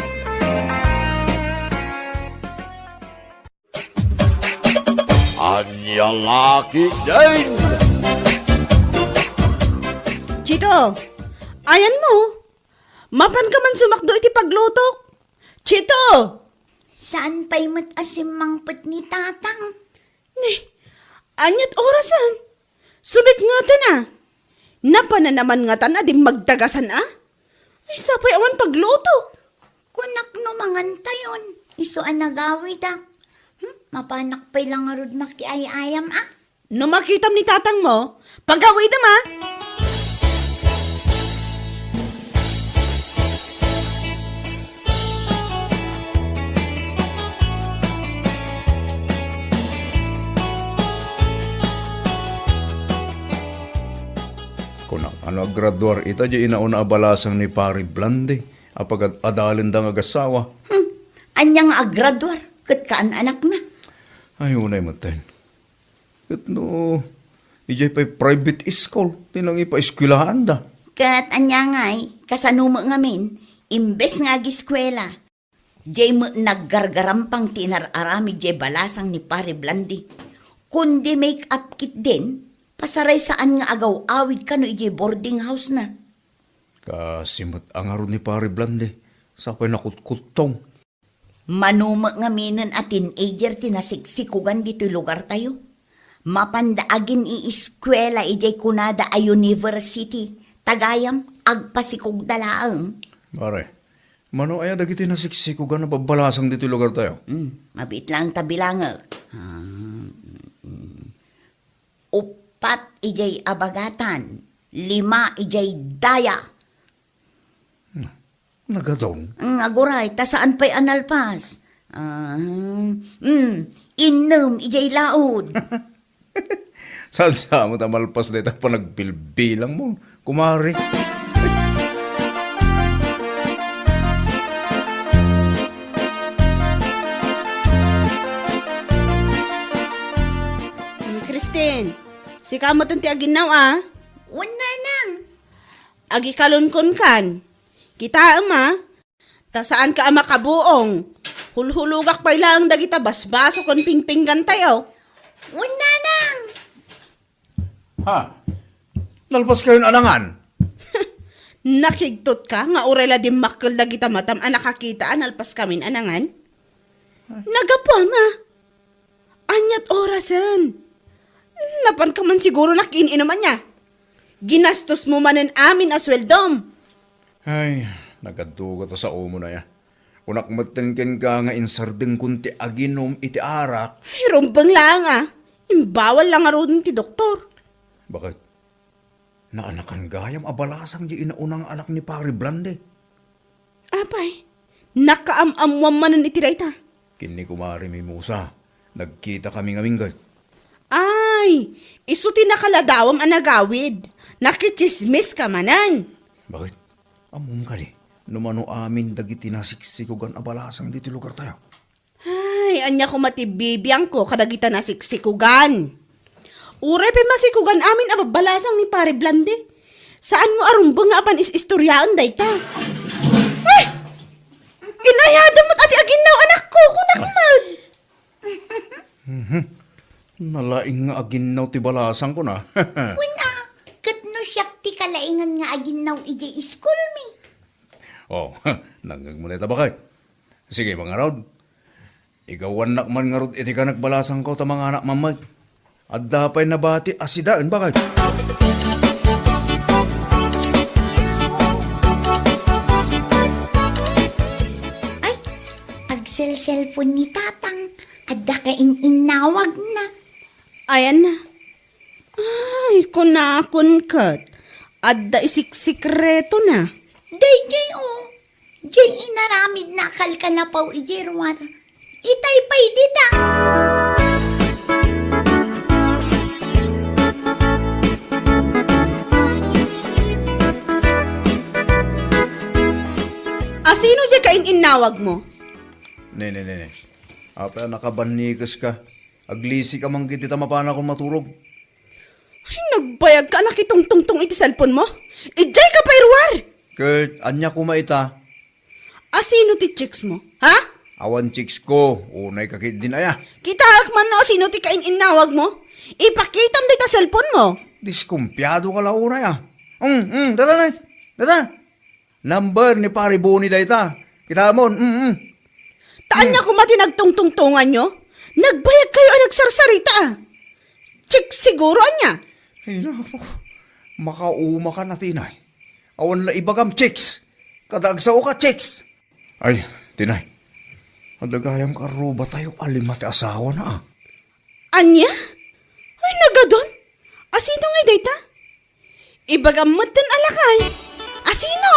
Ania la ketdin? Chito, ayanmo? Mapanka man sumakdo iti paglutok? Chito! Saan pay met a simmangpet ni Tatang? Ni, ania't orasen? Sumipngetan a. Napanan a man ngatan a dimmagdagasan a? Ay, sapay awan paglutok. Kunak no mangantayon, isu a nagawidak. Hmm, mapanak pay la ngarud makiay-ayam a. No makitam ni tatangmo, pagawidem a. Kunak, ano a graduar ita diay inauna a balasang ni Pari Blandi a pagad-adalenda nga agasawa? Hmm, ania nga agraduar ket kaan-anakna? Ay, unay metten. Ket no idiay pay private school ti nangipaeskuelaanda. Ket ania ngay, kasano met ngamin, imbes nga agiskuela, diay met naggargarampang ti inar-aramid diay balasang ni Pare Blandi. Kundi make up ketdin, pasaray saan nga agaw-awid kano idiay boarding house-na. Kasi met a ngarud ni Pare Blandi, sapay nakutkuttong. Mano met ngaminen a teenager ti nasiksikogan ditoy lugartayo. Mapanda agin-iiskuela idiay kunada a university, tagayam, agpasikogda laeng. Pare, mano aya dagiti nasiksikogan a babbalasang ditoy lugartayo? Hmm, mabiit laeng ta bilangek. Ah, mm, mm. Uppat idiay abagatan, lima idiay daya. Hmm. Nagadun? Mm, aguray, ta saan pay a nalpas? Ah, mm, innem idiay laod. Saan sa mo ta malpas dayta panagbilbilangmo, kumare? Mm, Christine, sika met ti aginnaw, a? Wen, nanang. Agikalunkonkan. Kitaem, a? Ta saanka a makabuong. Hulhulogak pay laeng dagita basbaso ken pingpinggantayo. Wen, nanang! Ha? Nalpaskayon a nangan? Nakigtotka nga uray la dimmakkel dagita matam a nakakita a nalpaskamin a nangan? Nagapuam a. Ania't orasen? Napanka man siguro nakiin-inum ania. Ginastosmo manen amin a sueldom. Ay, nagadugat a saomo na ya. Kunak metten kenka nga insardengkon ti aginum iti arak. Ay, rumbeng laeng a. Imbawal la ngaruden ti doktor. Bakit? Naanakan gayam a balasang di inauna nga anak ni Pare Blande. Apay, nakaam-ammuam manen iti dayta? Ken ni Kumare Mimosa, nagkita kami ngamin, gayam. Ay, isu ti nakaladawam a nagawid. Nakitsismis ka manen. Bakit? Ammom kadi, no mano amin dagiti nasiksikogan a balasang ditoy lugartayo? Ay, ania koma ti bibiangko kadagita nasiksikogan? Uray pay masikogan amin a babbalasang ni Pare Blande. Saanmo a rumbeng nga apan is-istoriaen dayta? Ay! Inayada met a ti aginnaw, anakko, kunak met. Mhm. Nalaing nga aginnaw ti balasangko na. Wen a, ket no siak ti kalaingan nga aginnaw idiay iskulmi. Oh, nangngegmo dayta, baket. Sige, mangarud. Igawannak man ngarud iti kanak balasangko ta manganak man met. Adda pay nabati a sidaen, baket. Ay, agselselpon ni Tatang. Adda kain-innawagna. Ayan na. Ay, kunakon ket, adda isiksikretona. Daydiay, o. Diay inaramidna a kalkalapaw idiay ruar. Itay pay dita. Asino diay kain-innawagmo? Ne, ne, ne, ne. Apay a nakabannikes ka? Aglisi ka man ketdi ta mapanakon maturog. Ay, nagbayag ka a nakitungtungtong iti cellphone mo? Idiay ka pay ruar! Ket, ania koma ita? Asino ti chicks mo? Ha? Awan chicks ko. Unay ka ketdin aya. Kitaek man no asino ti kain-innawag mo. Ipakitam dayta cellphone mo. Diskumpiado ka la unay, a. Mm, mm, dada na. Dada. Number ni Pare Boni dayta. Kitaem, mm, mm. Ta ania koma ti nagtungtungtonganyo? Nagbayag kayo a nagsarsarita, a. Chicks siguro, ania? Ay, naku. Makauma ka na, Tinay. Awan la ibagam, chicks. Kada agsao ka, chicks. Ay, Tinay. Adda gayam karrubatayo a lima ti asawana, a. Ania? Ay, nagadun? Asino ngay dayta? Ibagam metten a lakay. Asino?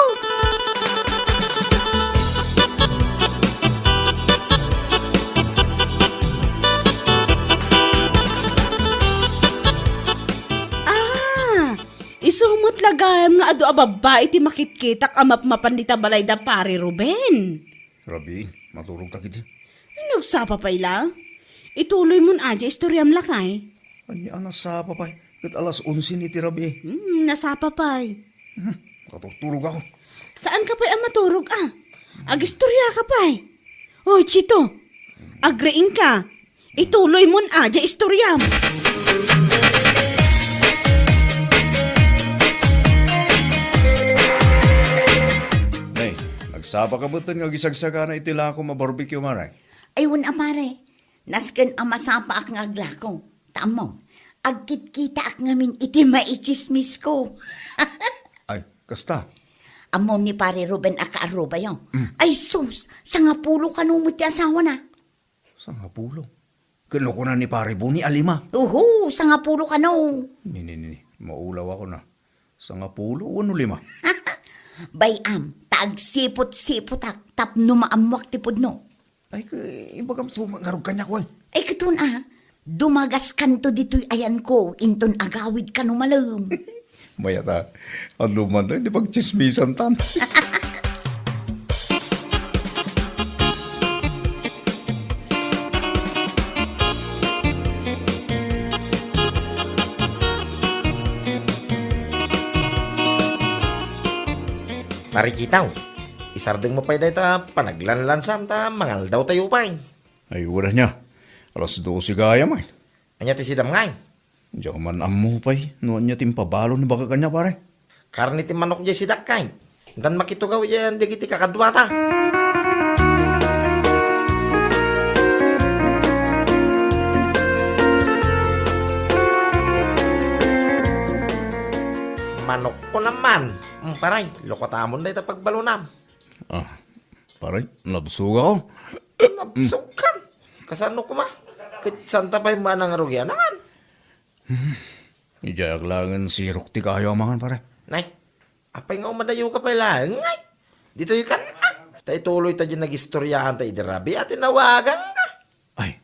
Ah, isu met la gayam nga adu a babbai ti makitkitak a mapmapan dita balay da Pare Ruben. Rabiin, maturog ta ketdi. Ay, nagsapa pay la. Ituloy mon adia istoriam, lakay. Ania a nasapa pay? Ket alas onse ni ti rabii. Hmm, nasapa pay. Hmm, katurturog ako. Saan ka pay a maturog, a? Agistorya ka pay. Oy, Chito, agriing ka. Ituloy mon adia istoriam. Nay, nagsapa ka metten nga agisagsagana iti lakom a barbecue, Mare? Ay, wen a, Pare. Nasken a masapaak nga aglako. Ta ammom, agkitkitaak ngamin iti maitsismisko. Ay, kasta? Ammom ni Pare Ruben a kaarrubayo. Mm. Ay sus, sangapulo kano met ti asawana. Sangapulo? Ket no kuna ni Pare Boni a lima? Uhu, sangapulo kano. Ni, ni, ni, ni. Maulaw ako na. Sangapulo wenno lima? Bay-am, ta agsipot-sipotak tapno maammoak ti pudno. Ay, ke, ibagam to, ngarud kaniak, oy. Ay, ket wen a, dumagaskanto ditoy ayanko, inton agawid kano malem. Mayat a, adu man, ti pagtsismisantan. Pare Chito, isardengmo pay dayta panaglanlansam ta mangaldawtayo pay. Ay, wen ania. Alas dose gayam, ay. Ania ti sidam ngay? Diak man ammo pay no ania ti impabalo ni baket kaniak, pare. Karne ti manok diay sidak, kay. Intan makitugaw diay dagiti kakaduata. Manokko naman. Mm, paray, lukatamon dayta pagbalonam. Ah, pare, nabsog ako. Nabsog kan? Kasano koma? Ket santa pay manang rugian, angan? Hmm. Idiay aglaengen sirok ti kayo a mangan, pare. Nay, apay nga umadayo ka pay laeng, ay? Ditoy kan, ah? Ta ituloy ta diay nagistoriaan ta idi rabii a tinawagan ka. Ay,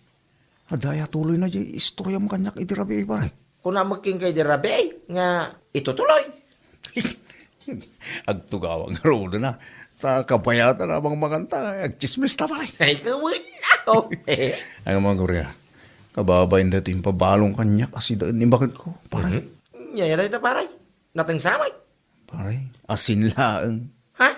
adda aya tuloy na diay istoriam kaniak idi rabii, pare? Kuna met kenka idi rabii nga itutuloy. Agtugawak ngaruden a. Ta kabayatan a mangmanganta, agtsismis ta, pare. Ay, kawen ako. Ay, nga mga Korea, kababain daytoy impabalong kaniak a sidaen ni baketko, pare. Mhm. Nia dayta, pare. Natengsamay. Pare, asin laeng. Ha?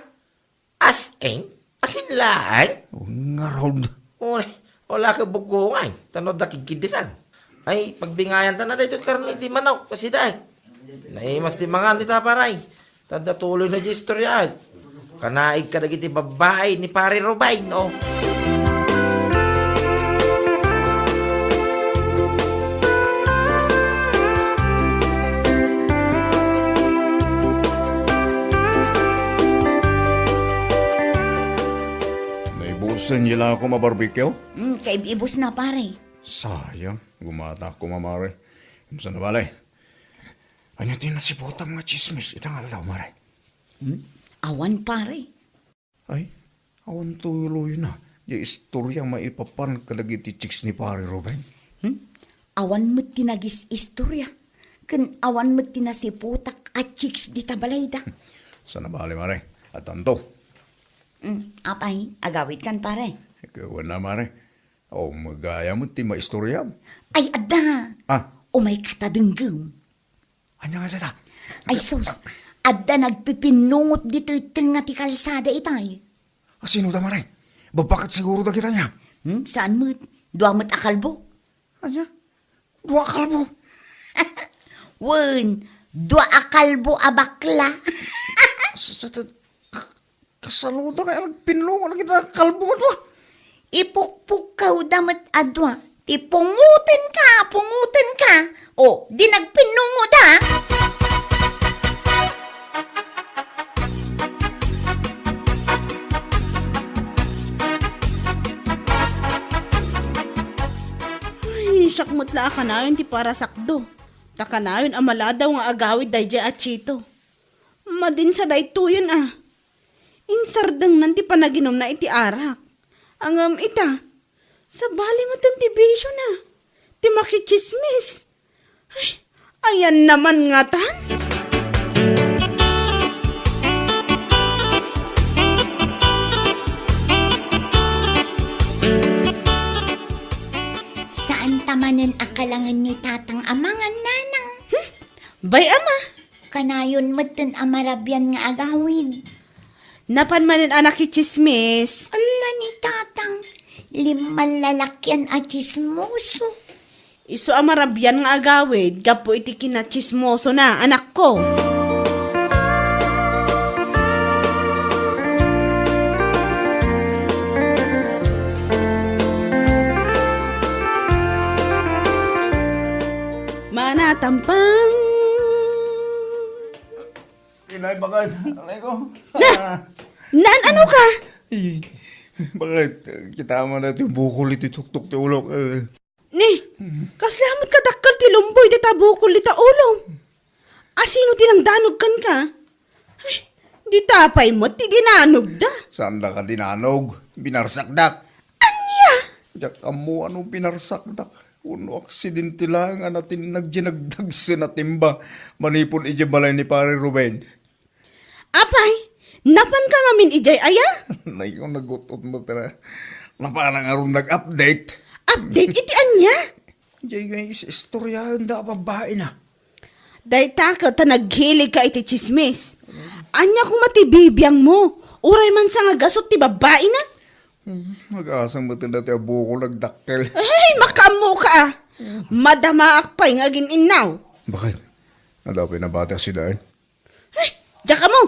As in? Sinlaay? Ngarud. Uy, wala ka buggongan. Tano da kigkidisan. Ay, pagbingayan ta na daytoy karne ti manok, kasi dai. Naimas ti mangan dita, paray. Tadda tuloy na di istorya, ay. Kanaig kadagiti babbai ni Pare Ruben, oh. Naibusen yela ako mabarbecue? Hmm, kaib-ibus na, pare. Sayang, gumata ako, mamare. Imsa na bale. Ania ti nasiputam nga chismis ita nga aldaw, mare? Hmm? Awan, pare. Ay, awan tuloy na. Di istorya maipapan kadagiti chicks ni Pare Ruben? Hmm? Awan met ti nagis-istorya. Ken awan met ti nasiputak a chicks dita balayda. Sana bale, mare. Atanto. Hmm, apay, agawid kan, pare. Ikaw na, mare. O, magaya met ti maistorya. Ay, adda! Ah. Umay ka ta denggem. Ania nga data? Ay, sus! Adda nagpipinnungot ditoy tengnga ti kalsada itay. A, sino da, mare? Babbaket siguro dagita nia. Hmm, saan met? Dua met a kalbo. Ania? Dua a kalbo? Wen, dua a kalbo a bakla. Sa, sa, sa, Kasaluda nga nagpinnungot dagita kalbo nga dua. Ipukpukawda met a dua. Ti pungotenka, pungotenka. O, di nagpinnungoda. Ay, siak met la a kanayon ti parasakdo. Ta kanayon a maladaw nga agawid daydiay a Chito. Madin sa daytoyen a. Insardengnan ti panaginumna iti arak. Ngem ita, sabali metten ti bisiona, ti makichismis. Ay, ayanna man ngatan? Saanta manen a kalangen ni Tatang a mangan, Nanang. Hmm? Bay, Ama. Kanayon metten a marabian nga agawid. Napan manen a nakichismis. Ala ni Tatang, limman lalakian a chismoso. Isu a marabian nga agawid gapu iti kinachismosona, anakko. Manatampang. Inay, bakit? Aray ko. Na! Naan-ano ka? Ay, bakit? Kita mo na iti bukol iti tuktok ti ulok. Eh. Ni, kasla met kadakkel ti lumboy dita bukol dita ulom. Asino ti nangdanog kenka? Ay, dita pay met ti dinanogda. Saanda ka dinanog? Binarsakdak. Ania? Diak ammo ano binarsakdak. Wenno aksidente laeng a natin-, nagdinagdagsen a timba manipud idiay balay ni Pare Ruben. Apay, napanka ngamin idiay aya? Nay, kung nagut-ot mo, tara. Napana nga ron nag-update. Update iti ania? Diay nga is-, istoryaen da a babbaina. Dayta ket ta naghilig ka iti chismis. Ania koma ti bibiang mo? Uray man sa nga gasut ti babbaina? Hmm, mag-asang met dati a bukol nagdakkel. Ay, makaammo ka, ah. Madamaak pay nga agin-innaw. Bakit? Adda pay nabati a sidaen? Ay, diak ammo!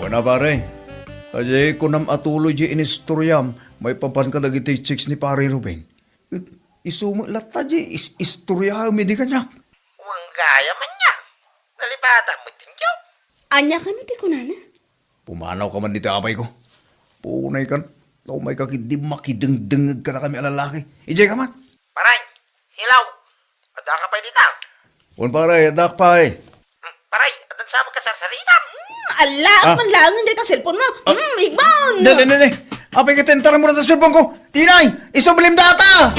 Wen a, pare, adi kunam a tuloy di inistoriam maipapan kadagiti chicks ni Pare Ruben. Isu met latta di is-, istoriaem idi kaniak. Wen gayam ania? Nalipatan met ti inyo. Ania kano ti kunana? Pumanaw ka man ditoy, apay ko. Punay kan, ta umay ka ketdi makidengdengngeg kadakami a lalaki. Idiay ka man. Paray, hello. Adda ka pay dita? Wen, pare, addak pay. Hmm, paray, addan sa magkasarsarita. Hmm, ala, ah. Man laengen dayta cellphone mo. Ah. Hmm, Igmon! Ne, ne, ne, ne. Apay ka, tentaran mo na ta cellphone ko. Tinay, isublim data!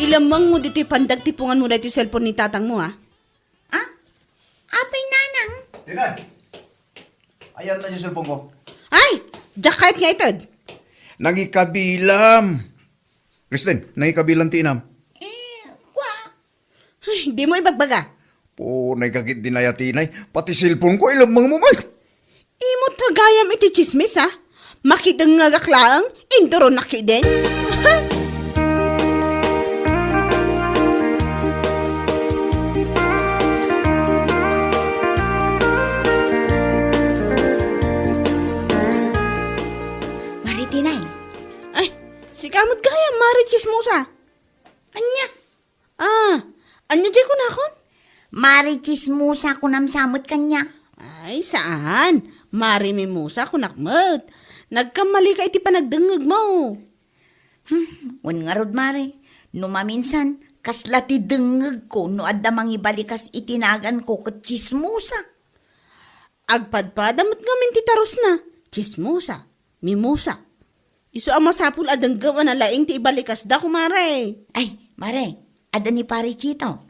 Ilamang mo ditoy pandagtipungan mo daytoy cellphone ni tatang mo, ha? Ah? Apay, Nanang? Tinay, ayan na yung cellphone ko. Ay! Diak kayat nga ited. Nangikabilam. Kristen, nangikabilam ti inam. Eh, kwa? Ay, di mo ibagbaga. Punay ka ket dinaya, Tinay. Pati cellphone ko, ilemmeng mo man. Imo tagayam iti chismis, ha? Makidengngegak laeng, induronak kiden. Mari Tinay. Ay, sika met gayam, Mari Chismosa. Ania? Ah, ania diay kunakon? Mari Chismosa kunam sa met kaniak. Ay, saan. Mari Mimosa kunak met. Nagkammalika iti panagdengngegmo. Hmm, wen ngarud, Mari. No maminsan, kasla ti dengngegko no adda mangibalikas iti naganko ket chismosa. Agpadpada met ngamin ti tarusna. Chismosa. Mimosa. Isu a masapul a denggem a nalaing ti ibalikasda, kumare. Ay, mare, adda ni Pare Chito.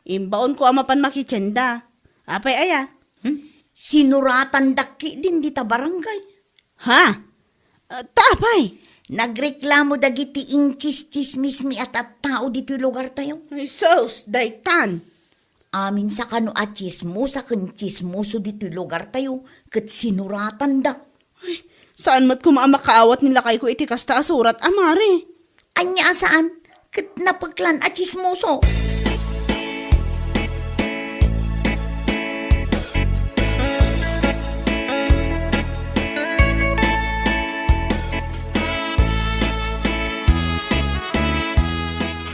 Imbaonko a mapan makitienda. Apay aya? Hmm? Sinuratandak ketdin dita barangay. Ha? Ah, ta apay? Nagreklamo dagiti inchischismismi a tattao ditoy lugartayo. Ay, sus, daytan. Amin sa kano a chismosa ken chismoso ditoy lugartayo ket sinuratanda. Ay, saan met koma a makaawat ni lakayko iti kasta a surat, a mare? Ania a saan? Ket napeklan a chismoso.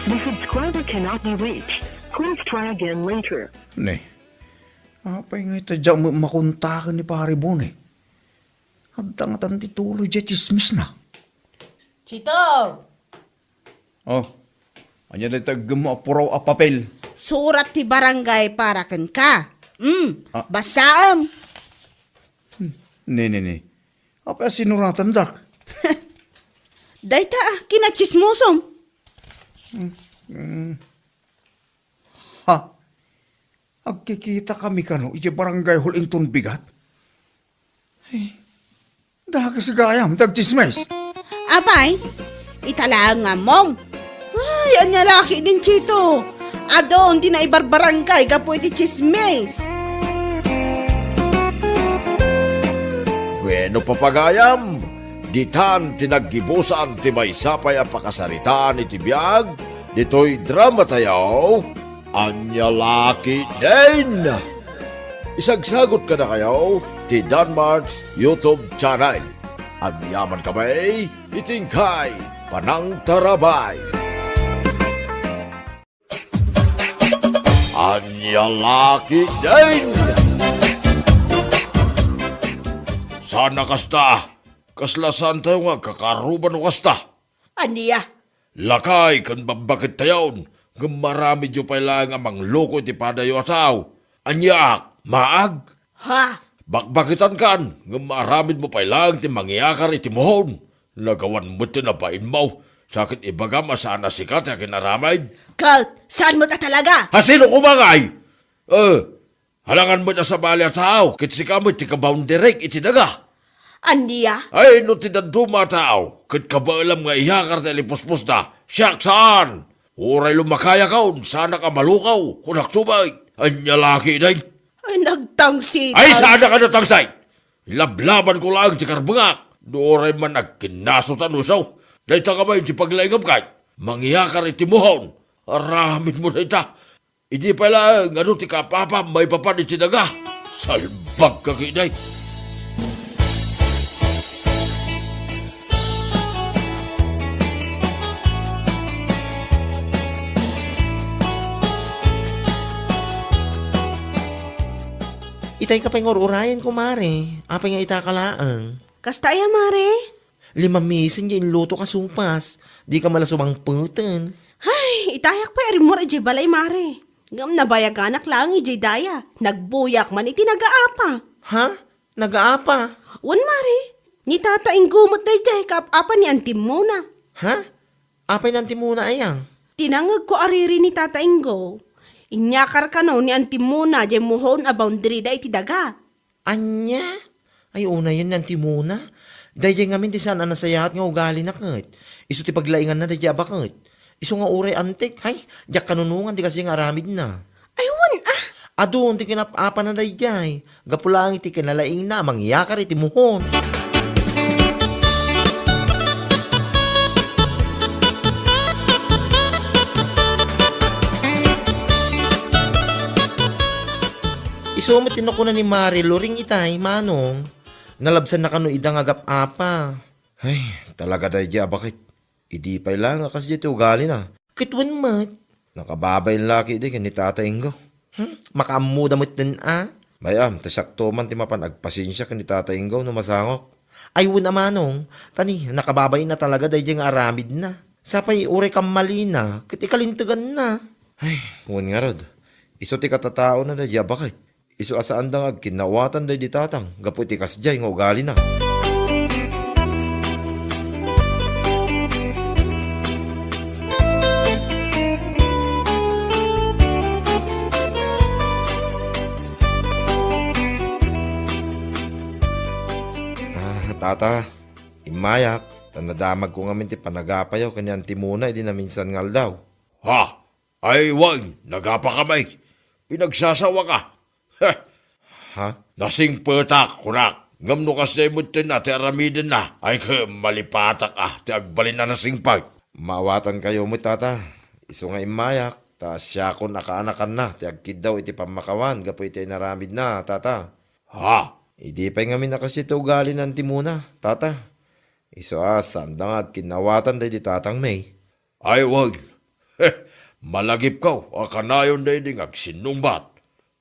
The subscriber cannot be reached. Please try again later. Ne. Apay nga ita diak met makontaken ni Pare Bone? Adda ngatan ti tuloy diay chismisna. Chito! Oh, ania dayta eggem mo a puraw a papel? Surat ti barangay para kenka. Mm, Ah. Basaem. Hmm, ne, ne, ne. Apay a sinuratandak? Dayta, ah, kinachismosom. Hmm, hmm. Ha? Agkikitakami kano idiay barangay hall inton bigat? Ay, dakes gayam ti agchismis. Apay, ita laeng nga ammom. Ay, ania la ketdin, Chito. Adun ti naibarbarangay gapu iti chismis. Bueno, papagayam, ditan ti naggibusan ti maysa pay a pakasaritaan iti biag ditoy dramatayo, Ania La Ketdin! Isagsagot kadakayo ti Danmart's YouTube channel. Agyamankami iti inkay panangtarabay. Ania La Ketdin! Saan a kasta? Kasla saantayo nga agkakaruba no kasta? Ania? Lakay ken babbakettayon, ngem maaramidyo pay laeng a mangloko iti padayo a tao. Aniaak, maag? Ha? Bakbaketankan, ngem maaramidmo pay laeng ti mangyakar iti muhon. Nagawan met ti nabainmo, sa ket ibagam a saan a sika ti akinaramid. Ket saan met a talaga? Hasino koma ngay? Eh, Alangan met a sabali a tao, ket sika met ti kaboundaryk iti daga. Ania? Ay, no ti dadduma a tao, ket kabaelam nga iyakar ti alipuspos da, siak saan! Uray lumakayakon, saanak a malukaw, kunakto met. Ania La Ketdin? Ay, nagtangsit. Ay, saanak a natangsit! Lablabanko laeng ti karbengak, no uray man agkinnaso ta no isu. Dayta kami ti paglaingem kay, mangiyakar iti muhon, aramidmo dayta. Idi pay laeng, adu ti kaapapam maipapan iti daga. Salbag ka ketdin. Itay ka pay nga ur-urayen, kumare. Apay nga ita ka laeng? Kasta aya, mare? Lima mesen nga inluto ka supas. Di ka mala sumangpeten. Ay, itayak pay a rimmuar idiay balay, mare. Ngem nabayaganak laeng idiay daya. Nagbuyak man iti nagaapa. Ha? Nagaapa? Wen, mare. Ni Tata Ingo met daydiay kaap-apa ni Anti Mona. Ha? Apay ni Anti Mona aya? Tinangngegko a riri ni Tata Ingo. Inyakar kano ni Anti Mona diay muhon a boundary da iti daga. Ania? Ay, unayen ni Anti Mona. Daydiay ngamin ti saan a nasayaat nga ugalina ket. Isu ti paglainganna daydiay a baket. Isu nga uray antik, hay, diak kanunongan ti kasta nga aramidna. Ay, wen, ah! Adun ti kinap-apana daydiay. Gapu laeng iti kinalaingna a mangyakar iti muhon. Isu met ti nakuna ni Mari Loring itay, Manong. Nalabsanna kano ida nga agap-apa. Ay, talaga daydiay a baket. Idi pay laeng a kasdiay ti ugalina. Ket wen met. Nakababain la ketdi ken ni Tata Ingo. Hmm, makaammoda metten a. Bay-am, ta siakto man ti mapan agpasensia ken ni Tata Ingo no masangok. Ay, wen a Manong, ta ni, nakababainna talaga daydiay nga aramidna. Sapay uray kammalina, ket ikalinteganna. Ay, wen ngarud, isu ti katataona daydiay a baket. Isu a saanda nga agkinnawatan daydi tatang gapu iti kasdiay nga ugalina. Ah, tata, immayak, ta nadamagko ngamin ti panagapayo ken ni Anti Mona idi naminsan nga aldaw. Ha? Ay, wen, nagapaka met. Pinagsasawaka. Ha? Ha? Nasingpetak, kunak. Ngem no kasdiay metten a ti aramidenna, ay ket malipatak a ti agbalin a nasingpet. Maawatankayo met, tata. Isu nga immayak, ta siakon a kaanakanna ti agkiddaw iti pammakawan gapu iti inaramidna, tata. Ha? Idi pay ngamin a kasdiay ti ugali ni Anti Mona, tata. Isu a saanda nga agkinnawatan daydi tatangmi. Ay, wen. Malagipko a kanayon daydi nga agsinnungbat.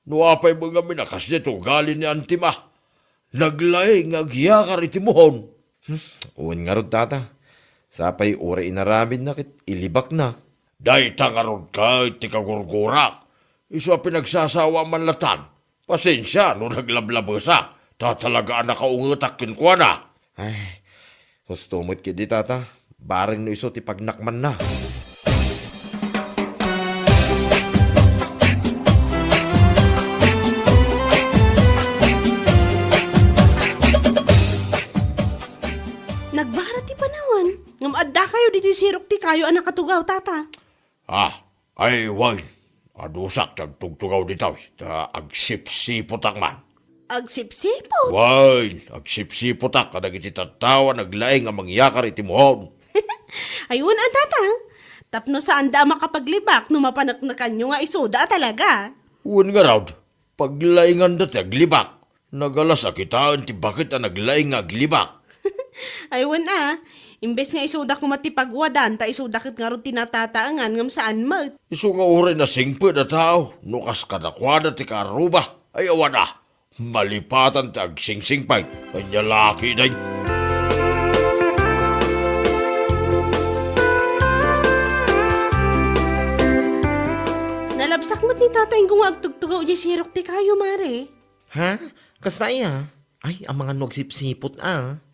No apay met ngamin a kasdiay ti ugali ni Antima, naglaing nga agyakar iti muhon. Hmm, wen ngarud, tata. Sapay uray inaramidna ket ilibakna. Dayta ngarud ket ti kagurgurak. Isu a pinagsasawa man latan. Pasensia no naglablabesa, ta talaga a nakaungetak kenkuana. Ay, husto met ketdi, tata. Bareng no isu ti pagnakmanna. Nagbara ti panawan, ngem addakayo ditoy sirok ti kayo a nakatugaw, tata. Ah, ay, wen. Adusak ti agtugtugaw ditoy, ta agsipsipotak man. Agsipsipot? Wen, agsipsipotak kadagiti tattao a naglaing a mangyakar iti muhon. Ay, wen a, tata. Tapno saanda a makapaglibak no mapaneknekanyo nga isuda a talaga. Wen ngarud, paglainganda ti aglibak. Nagalas a kitaen ti baket a naglaing nga aglibak. Ay, wen a, imbes nga isuda koma ti pagwadan, ta isuda ket ngarud ti natataengan ngem saan met. Isu nga uray nasingpet a tao, no kas kadakuada ti kaarruba, ay awan a, malipatan ti agsingsingpet. Ania la ketdi. Nalabsak met ni Tata Ingo nga agtugtugaw idiay sirok ti kayo, Mare. Ha? Kasta aya? Ay, amangan no agsipsipot a.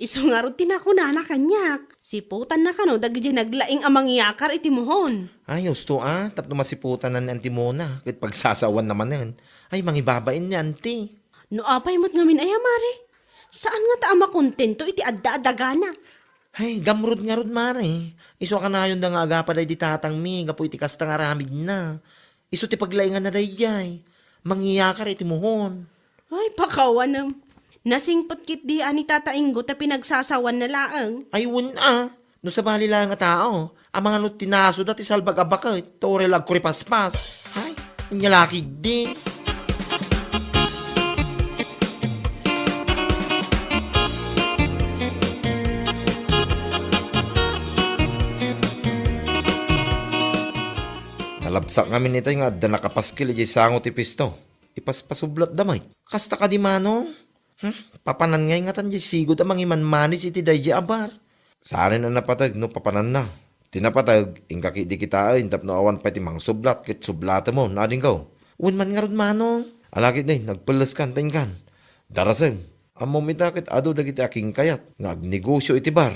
Isu ngarud ti nakunana kaniak. Siputanna kano dagiti naglaing a mangyakar iti muhon. Ay, husto a, tapno masiputanna ni Anti Mona, ket pagsasawanna manen. Ay, mangibabain ni Anti. No apay met ngamin aya, Mare? Saan ngata a makontento iti adda a dagana? Ay, gamrud ngarud, Mare. Isu a kanayonda nga agapa daydi tatangmi gapu iti kasta nga aramidna. Isu ti paglainganna daydiay. Mangyakar iti muhon. Ay, pakawanem. Nasingpet ketdi a ni Tata Ingo ta pinagsasawanna laeng. Ay, wen a. No sabali laeng a tao, amangan no tinasuda ti salbag a baket, ta uray la agkuripaspas. Ay, ania la ketdi. Nalabsak ngamin itay nga adda nakapaskel idiay sango ti pisto. Ipaspasublatda met. Kasta kadi, Manong? Hmm? Papanan ngay ngatan diay sigud a mangimanmanage iti daydiay a bar. Saanen a napateg no papananna. Ti napateg, inka ketdi kitaen tapno awan pay ti mangsublat ket sublatemon, adingko. Wen man ngarud, Manong. Ala ketdi, nagpelleskan ta inkan. Darasem. Ammom ita ket adu dagiti akinkayat nga agnegosio iti bar.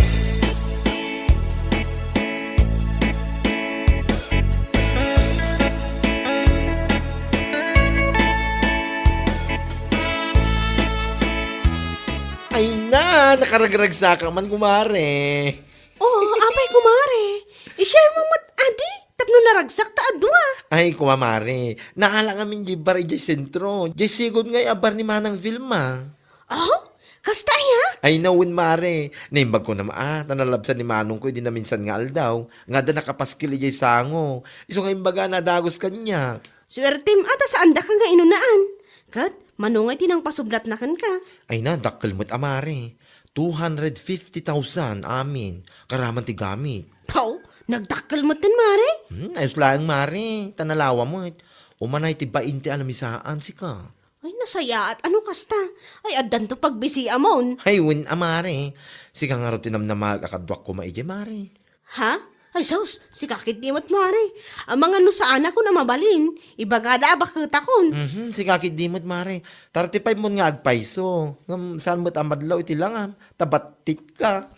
Ah, nakaragragsakak man, kumare. Oh, apay, kumare. I-share mo met adi, tapno naragsak ta a dua. Ay, kumare. Naala ngamin diay bar idiay sentro. Diay sigud nga a bar ni Manang Vilma. Oh? Kasta aya? Ay, nawen, mare. Naimbag ko na maa, ta nalabsan ni manongko idi naminsan nga aldaw, nga adda nakapaskil idiay sango. Isu nga imbagana a dagus kaniak. Suertem a ta saandaka nga inunaan. Ket, mano nga iti nangpasublatna kenka? Ay na, dakkel met a mare. Two hundred fifty thousand, amin. Karaman ti gamit. Paw, nagdakkel met ten, mare? Hmm, ayos laeng, mare. Ta nalawa met. Umanay ti bain ti alamisaan, sika. Ay, nasayaat. Ano kasta? Ay, addanto pagbisiamon. Ay, wen a, mare. Sika ngarud ti namnamaek a kaduak koma idiay, mare. Ha? Ay, sus, sika ketdi met, mare. Amangan no saanakon a mabalin, ibagada a baketakon. Mhm, sika ketdi met, mare. Thirty-five mon nga agpayso. Ngem saan met a madlaw iti langam, ta battitka.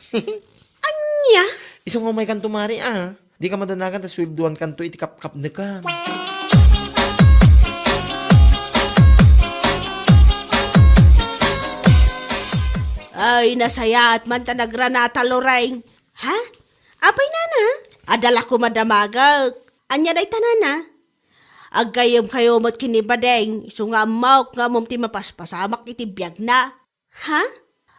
Ania? Isu nga umaykanto, mare, a. Dika madanagan ta sueldoankanto iti kapkapnekan. Ay, nasayaat man ta nagranata, Loreng. Ha? Apay, nana? Adda la koma damagek. Ania dayta, nana? Aggayyemkayo met ken ni Badeng, isu nga ammok nga ammom ti mapaspasamak iti biagna. Ha?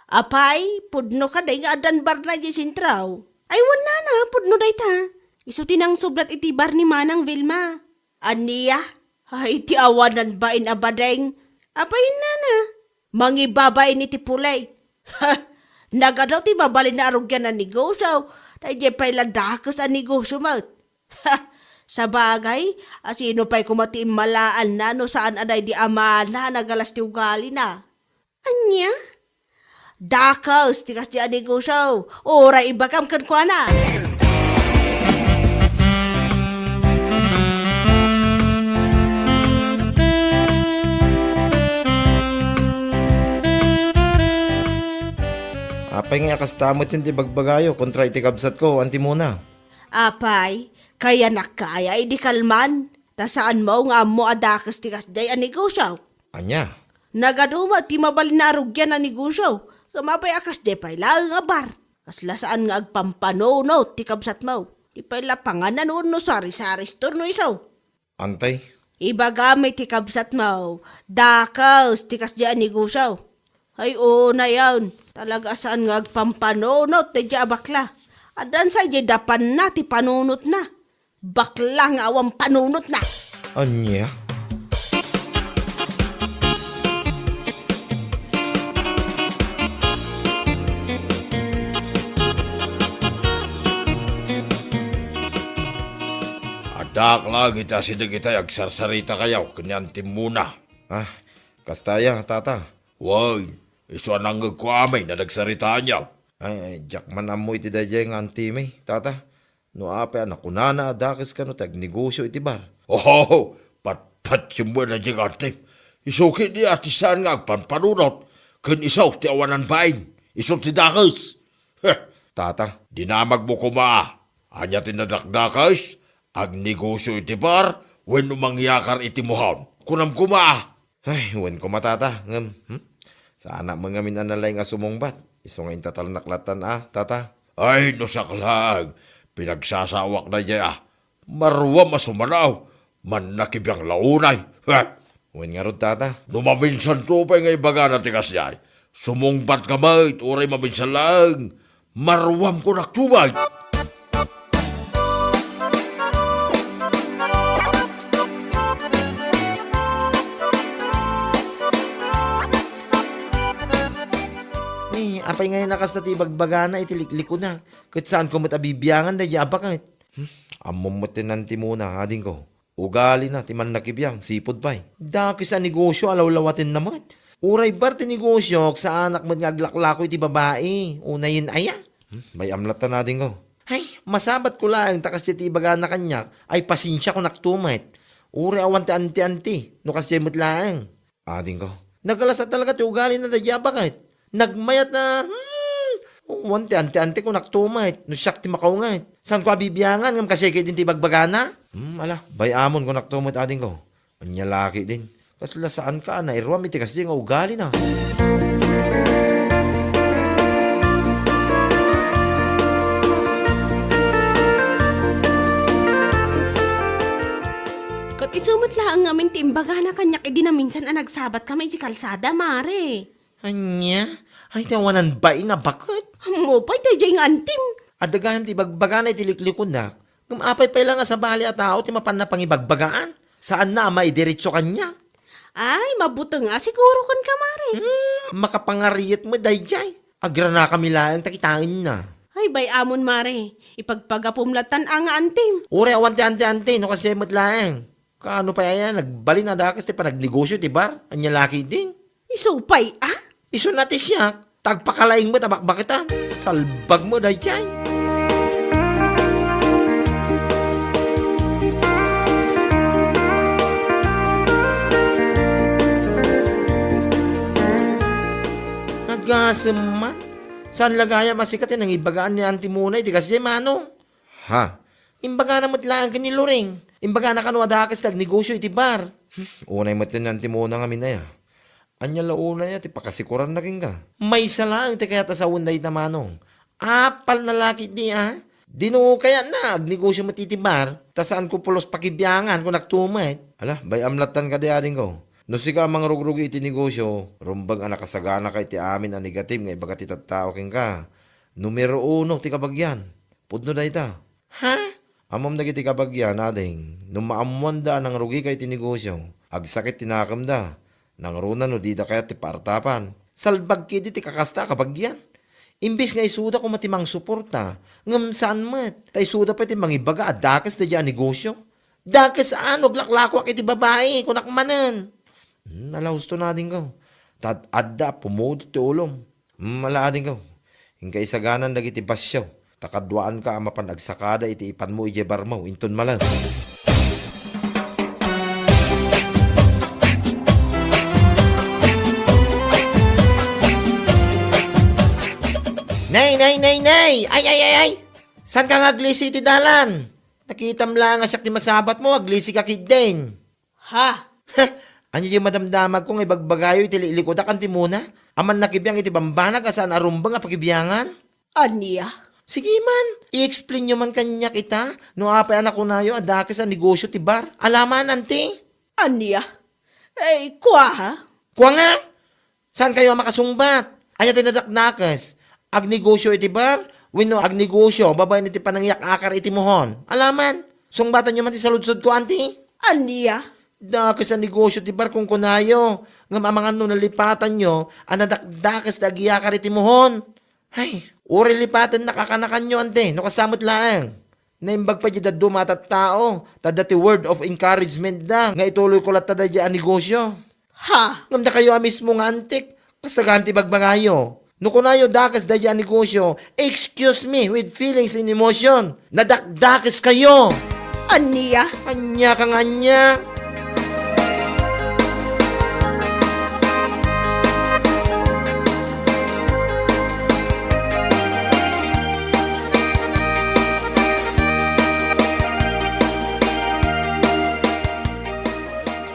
Apay, pudno kadi nga addan barna idiay sentro? Ay, wen, nana, pudno dayta. Isu ti nangsublat iti bar ni Manang Vilma. Ania? Ay, ti awanan bain a Badeng. Apay, nana? Mangibabain iti pulay. Ha! Nagadu ti mabalin a rugian a negosio. Daydiay pay la dakes a negosio met. Ha! Sabagay, a sino pay koma ti immalaanna no saan a daydi amana a nagalas ti ugalina? Ania? Dakes ti kasdi a negosio. Uray ibagam kenkuana. Apay nga kasta met ti bagbagayo kontra iti kabsatko, Anti Mona? Apay, kayanak kaya idi kalman, ta saanmo nga ammo a dakes ti kasdiay a negosio. Ania? Nagadu met ti mabalin a rugian a negosio, ngem apay a kasdiay pay laeng a bar. Kasla saan nga agpampanunot ti kabsatmo. Di pay la panganan wenno sari-sari store no isu. Antay? Ibagam iti kabsatmo, dakes ti kasdiay a negosio. Ay, unayen, talaga a saan nga agpampanunot daydiay a bakla. Addan sa idiay dapanna ti panunotna. Bakla nga awan panunotna. Ania? Addaak laeng iti asideg itay agsarsaritakayo ken ni Anti Mona. Ah, kasta aya, tata? Wen, isu a nangngegko amin a nagsaritaanyo. Ay, ay, diak man ammo iti daydiay nga antimi, tata. No apay a nakunana a dakes kano ti agnegosio iti bar. Oho, patpatiem met daydiay nga antim. Isu ketdi a ti saan nga agpampanunot, ken isu ti awanan bain. Isu ti dakes. Heh, tata, dinamagmo koma. Ania ti nadakdakes? Agnegosio iti bar wenno mangyakar iti muhon? Kunam koma. Ay, wen koma, tata, ngem, hmm? Saanak met ngamin a nalaing a sumungbat. Isu nga intatalnak lattan a, tata. Ay, no siak laeng, pinagsasawak daydiay a. Maruam a sumanaw, mannakibiang la unay. Heh! Wen ngarud, tata. No maminsanto pay nga ibagana ti kasdiay, sumungbatka met, uray maminsan laeng, maruam konakto met. Ni, apay ngayen a kasta ti ibagbagana iti liklikuna, ket saanko met a bibiangan daydiay a baket. Hmm? Ammom met ti nantimona, adingko. Ugalina ti mannakibiang, sipud pay. Dakes a negosio a lawlawatenna met. Uray bar ti negosiok, saanak met nga aglaklako iti babai. Unayen aya? Hmm, bay-am latta, adingko. Hay, masabatko laeng ta kasdiay ti ibagana kaniak, ay pasensia konakto met. Uray awan ti anti-anti, no kasdiay met laeng. Adingko. Nagalas a talaga ti ugalina daydiay a baket. Nagmayat a, hmm, wan ti anti-anti konakto met, no siak ti makaunget. Saanko a bibiangan ngem kasdiay ketdin ti ibagbagana? Hmm, ala, bay-amon konakto met, adingko. Ania la ketdin. Kasla saanka a nairuam iti kasdiay nga ugalina. Isu met laeng ngamin ti imbagana kaniak idi naminsan a nagsabatkami iti kalsada, Mare. Ania? Ay, ti awanan bain a baket. Ammopay, daydiay nga antim. Adda gayam ti ibagbagana iti liklikunak. Ngem apay pay la nga sabali a tao ti mapanna pangibagbagaan? Saanna a maidiretso kaniak? Ay, mabuteng a siguro kenka, Mare. Hmm, makapangariet met daydiay. Agranakami laeng ta kitaenna. Ay, bay-amon, Mare. Ipagpagapum lattan a nga antim. Uray awan ti anti-anti, no kasdiay met laeng. Kaano pay aya, nagbalin a dakes ti panagnegosio ti bar? Ania la ketdin? Isu pay, a? Isuna ti siak, ta agpakalaing met a bakbaketan. Salbag met daydiay. Agasem man. Saan la gayam a sika ti nangibagaan ni Auntie Mona iti kasdiay, Manong? Ha? Imbagana met laeng ken ni Loring. Imbagana kano a dakes ti agnegosio iti bar. Hmm, unay met ni Auntie Mona ngamin aya. Ania la unay a ti pakasikuranna kenka? Maysa laeng ti kayat a sawen dayta, Manong. Apalna la ketdi, a? Dino kayatna agnegosio met iti bar, ta saanko pulos pakibiangan, kunak to met. Ala, bay-am lattan kadi, adingko. No sika a mangrugrugi iti negosio, rumbeng a nakasaganaka iti amin a negative nga ibaga ti tattao kenka. Numero uno ti kabagian. Pudno dayta. Ha? Ammom dagiti kabagian, ading, no maammoanda a nangrugika iti negosio, agsakit ti nakemda. Nangruna no dida kayat ti paartapan. Salbag ketdi ti kakasta a kabagian. Imbes nga isuda koma ti mangsuporta, ngem saan met, ta isuda pay ti mangibaga a dakes daydiay a negosio. Dakes a no aglaklakoak iti babai, kunak manen. Hmm, ala, husto, adingko. Ta adda a pumudot ti ulom. Hmm, ala, adingko. Inka isaganan dagiti basio, ta kaduaanka a mapan agsakada iti ipanmo idiay barmo, inton malem. Nay, nay, nay, nay! Ay, ay, ay, ay! Saanka nga aglisi iti dalan? Nakitam laeng a siak ti masabatmo, aglisika ketdin. Ha? Ania diay madamdamagko nga ibagbagayo iti liklikudak, Auntie Mona? Amanna kibiang iti bambanag a saan a rumbeng a pakibiangan? Ania? Sige man, i-explainyo man kaniak ita no apay a nakunayo a dakes a negosio ti bar. Alaman, Auntie? Ania? Ay, kua, ha? Kua nga? Saankayo a makasungbat? Ania ti nadakdakes? Agnegosio iti bar wenno agnegosio babaen iti panangiyak-akar iti muhon? Alaman, sungbatanyo man ti saludsodko, Auntie. Ania? Dakes a negosio ti bar, kunkunayo. Ngem amangan no nalipatanyo a nadakdakes ti agiyakar iti muhon. Ay, uray lipatennak a kanakanyo, Auntie, no kasta met laeng. Naimbag pay diay dadduma a tattao, ta adda ti word of encouragement da nga ituloyko latta daydiay a negosio. Ha? Ngem dakayo a mismo nga antik, kasta gayam ti ibagbagayo. No kunayo dakes daydiay a negosio, excuse me with feelings and emotion. Nadakdakeskayo! Ania? Ania ka nga ania?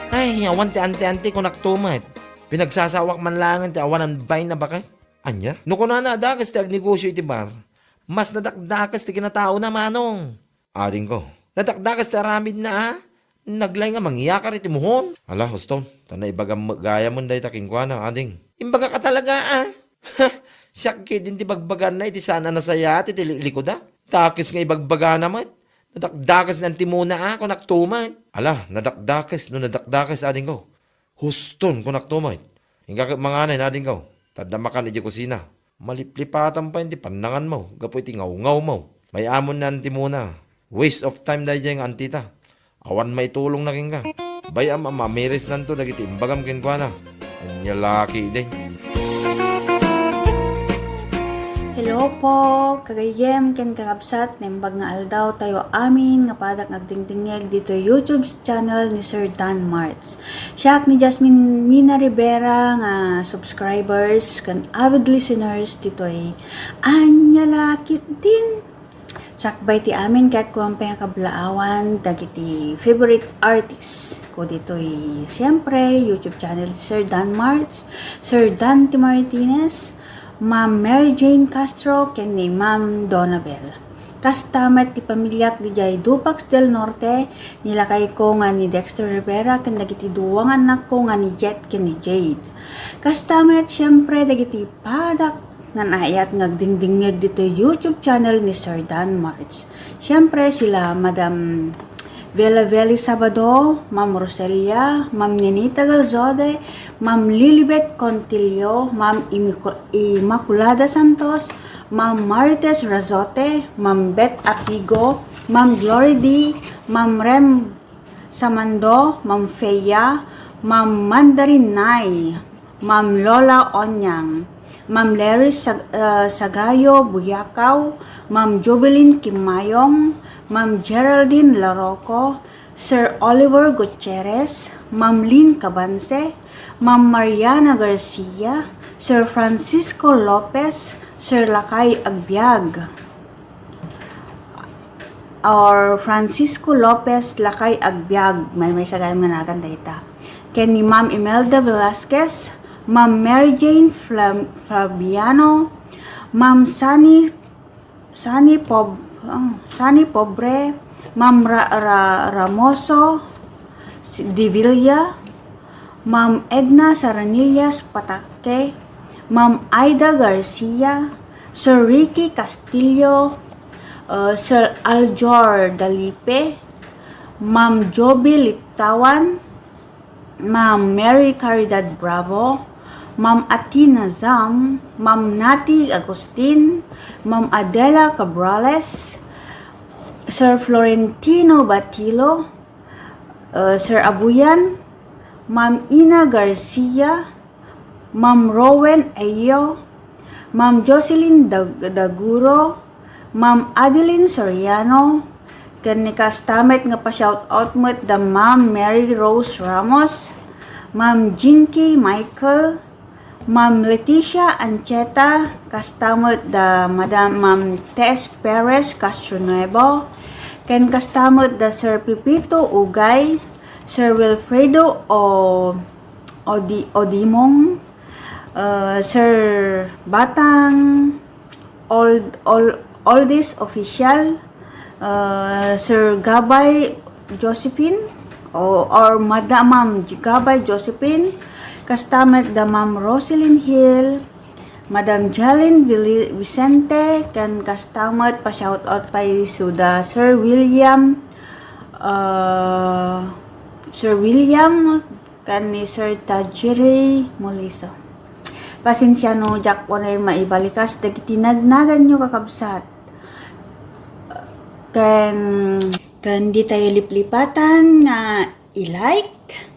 Ay, awan ti anti-anti, kunak to met. Pinagsasawak man laengen ti awanan bain a baket. Ania? No kunana a dakes ti agnegosio iti bar, mas nadakdakes ti kinataona, Manong. Adingko, nadakdakes ti aramidna, a? Naglay nga mangiyakar iti muhon. Ala, huston, ta naibagam met gayamen dayta kenkuana, ading. Imbagaka talaga, a? Siak ketdin ti bagbaganna iti saan a nasayaat iti liklikuda. Dakes nga ibagbagana met. Nadakdakes ni Auntie Mona, a, kunak to met. Ala, nadakdakes no nadakdakes, adingko. Huston, kunak to met. Inka ket mangan, adingko. Ta adda makan idiay kusina. Maliplipatan pay ti pannanganmo gapu iti ngawngawmo. May-amon ni Auntie Mona. Waste of time daydiay nga antita. Awan maitulongna kenka. Bay-am a mamirisnanto dagiti imbagam kenkuana. Ania la ketdin? Hello po, kagayyem ken kakabsat, naimbag nga aldaw tayo amin nga padak nga agdingdingngeg ditoy YouTube channel ni Sir Dan Marts. Siak ni Jasmine Mina Rivera nga subscribers ken avid listeners ditoy. Ania la ketdin? Sakbay ti amin ket kuan pay nga kablaawan dagiti favorite artist ko ditoy, siyempre, YouTube channel ni Sir Dan Marts, Sir Dante Martinez, Ma'am Mary Jane Castro, ken ni Ma'am Donabel. Kasta met ti pamiliak didiay Dupax del Norte, ni lakayko nga ni Dexter Rivera ken dagiti dua nga annakko nga ni Jet ken ni Jade. Kasta met, siyempre, dagiti padak nga naayat nga agdingdingngeg ditoy YouTube channel ni Sir Dan Marts. Siyempre, sila Madam Vela Veli Sabado, Ma'am Roselia, Ma'am Ninita Galzode, Ma'am Lilibet Contillo, Ma'am Imiku-, Immaculada Santos, Ma'am Marites Razote, Ma'am Beth Apigo, Ma'am Glory D, Ma'am Rem Samando, Ma'am Feya, Ma'am Mandarin Nay, Ma'am Lola Onyang, Ma'am Larry Sag-, uh, Sagayo Buyakaw, Ma'am Jubilin Kimayong, Ma'am Geraldine Laroco, Sir Oliver Gutierrez, Ma'am Lynn Cabanse, Ma'am Mariana Garcia, Sir Francisco Lopez, Sir Lakay Agbiag, or Francisco Lopez Lakay Agbiag, maymaysa gayam nga nagan dayta. Ken ni Ma'am Imelda Velasquez, Ma'am Mary Jane Flam-, Fabiano, Ma'am Sunny, Sunny Pob-, ah, Sunny Pobre, Ma'am Ra-, Ra-, Ramoso Devilla, Ma'am Edna Saranillas Pataque, Ma'am Aida Garcia, Sir Ricky Castillo, uh, Sir Aljor Dalipe, Ma'am Joby Liptawan, Ma'am Mary Caridad Bravo, Ma'am Athena Zam, Ma'am Nati Agustin, Ma'am Adela Cabrales, Sir Florentino Batilo, uh, Sir Abuyan, Ma'am Ina Garcia, Ma'am Rowen Ayo, Ma'am Jocelyn Dag-, Daguro, Ma'am Adeline Soriano, ken ni kasta met nga pa-shout out met da Ma'am Mary Rose Ramos, Ma'am Jinky Michael, Ma'am Leticia Ancheta, kasta met da Madam Ma'am Tess Perez Castronuevo, ken kasta met da Sir Pipito Ugay, Sir Wilfredo O-, Odi-, Odimong, uh, Sir Batang, Old, Old, Oldest Official, uh, Sir Gabay Josephine, o, or Madam Ma'am Gabay Josephine, kasta met da Ma'am Roselyn Hill, Madam Jalen Vili-, Vicente, ken kasta met pa-shout out pay isu da Sir William, uh, Sir William, ken ni Sir Tajiri Moliso. Pasensia no diak unay maibalikas dagiti nagnaganyo, kakabsat. Ken, ken ditayo liplipatan nga i-like,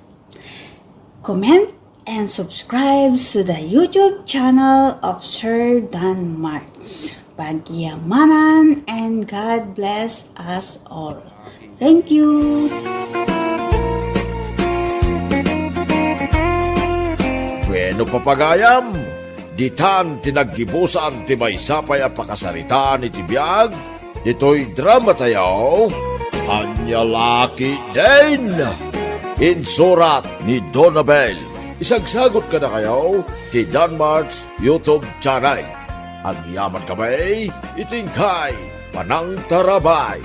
comment, and subscribe to the YouTube channel of Sir Dan Marts. Pagyamanan and God bless us all. Thank you. Bueno, papagayam, ditan ti naggibusan ti maysa pay a pakasaritaan iti biag ditoy drama tayo, Ania La Ketdin. Insurat ni Donabel. Isagsagot kadakayo ti Dan Marts YouTube channel. Agyaman kami iti inkay panangtarabay.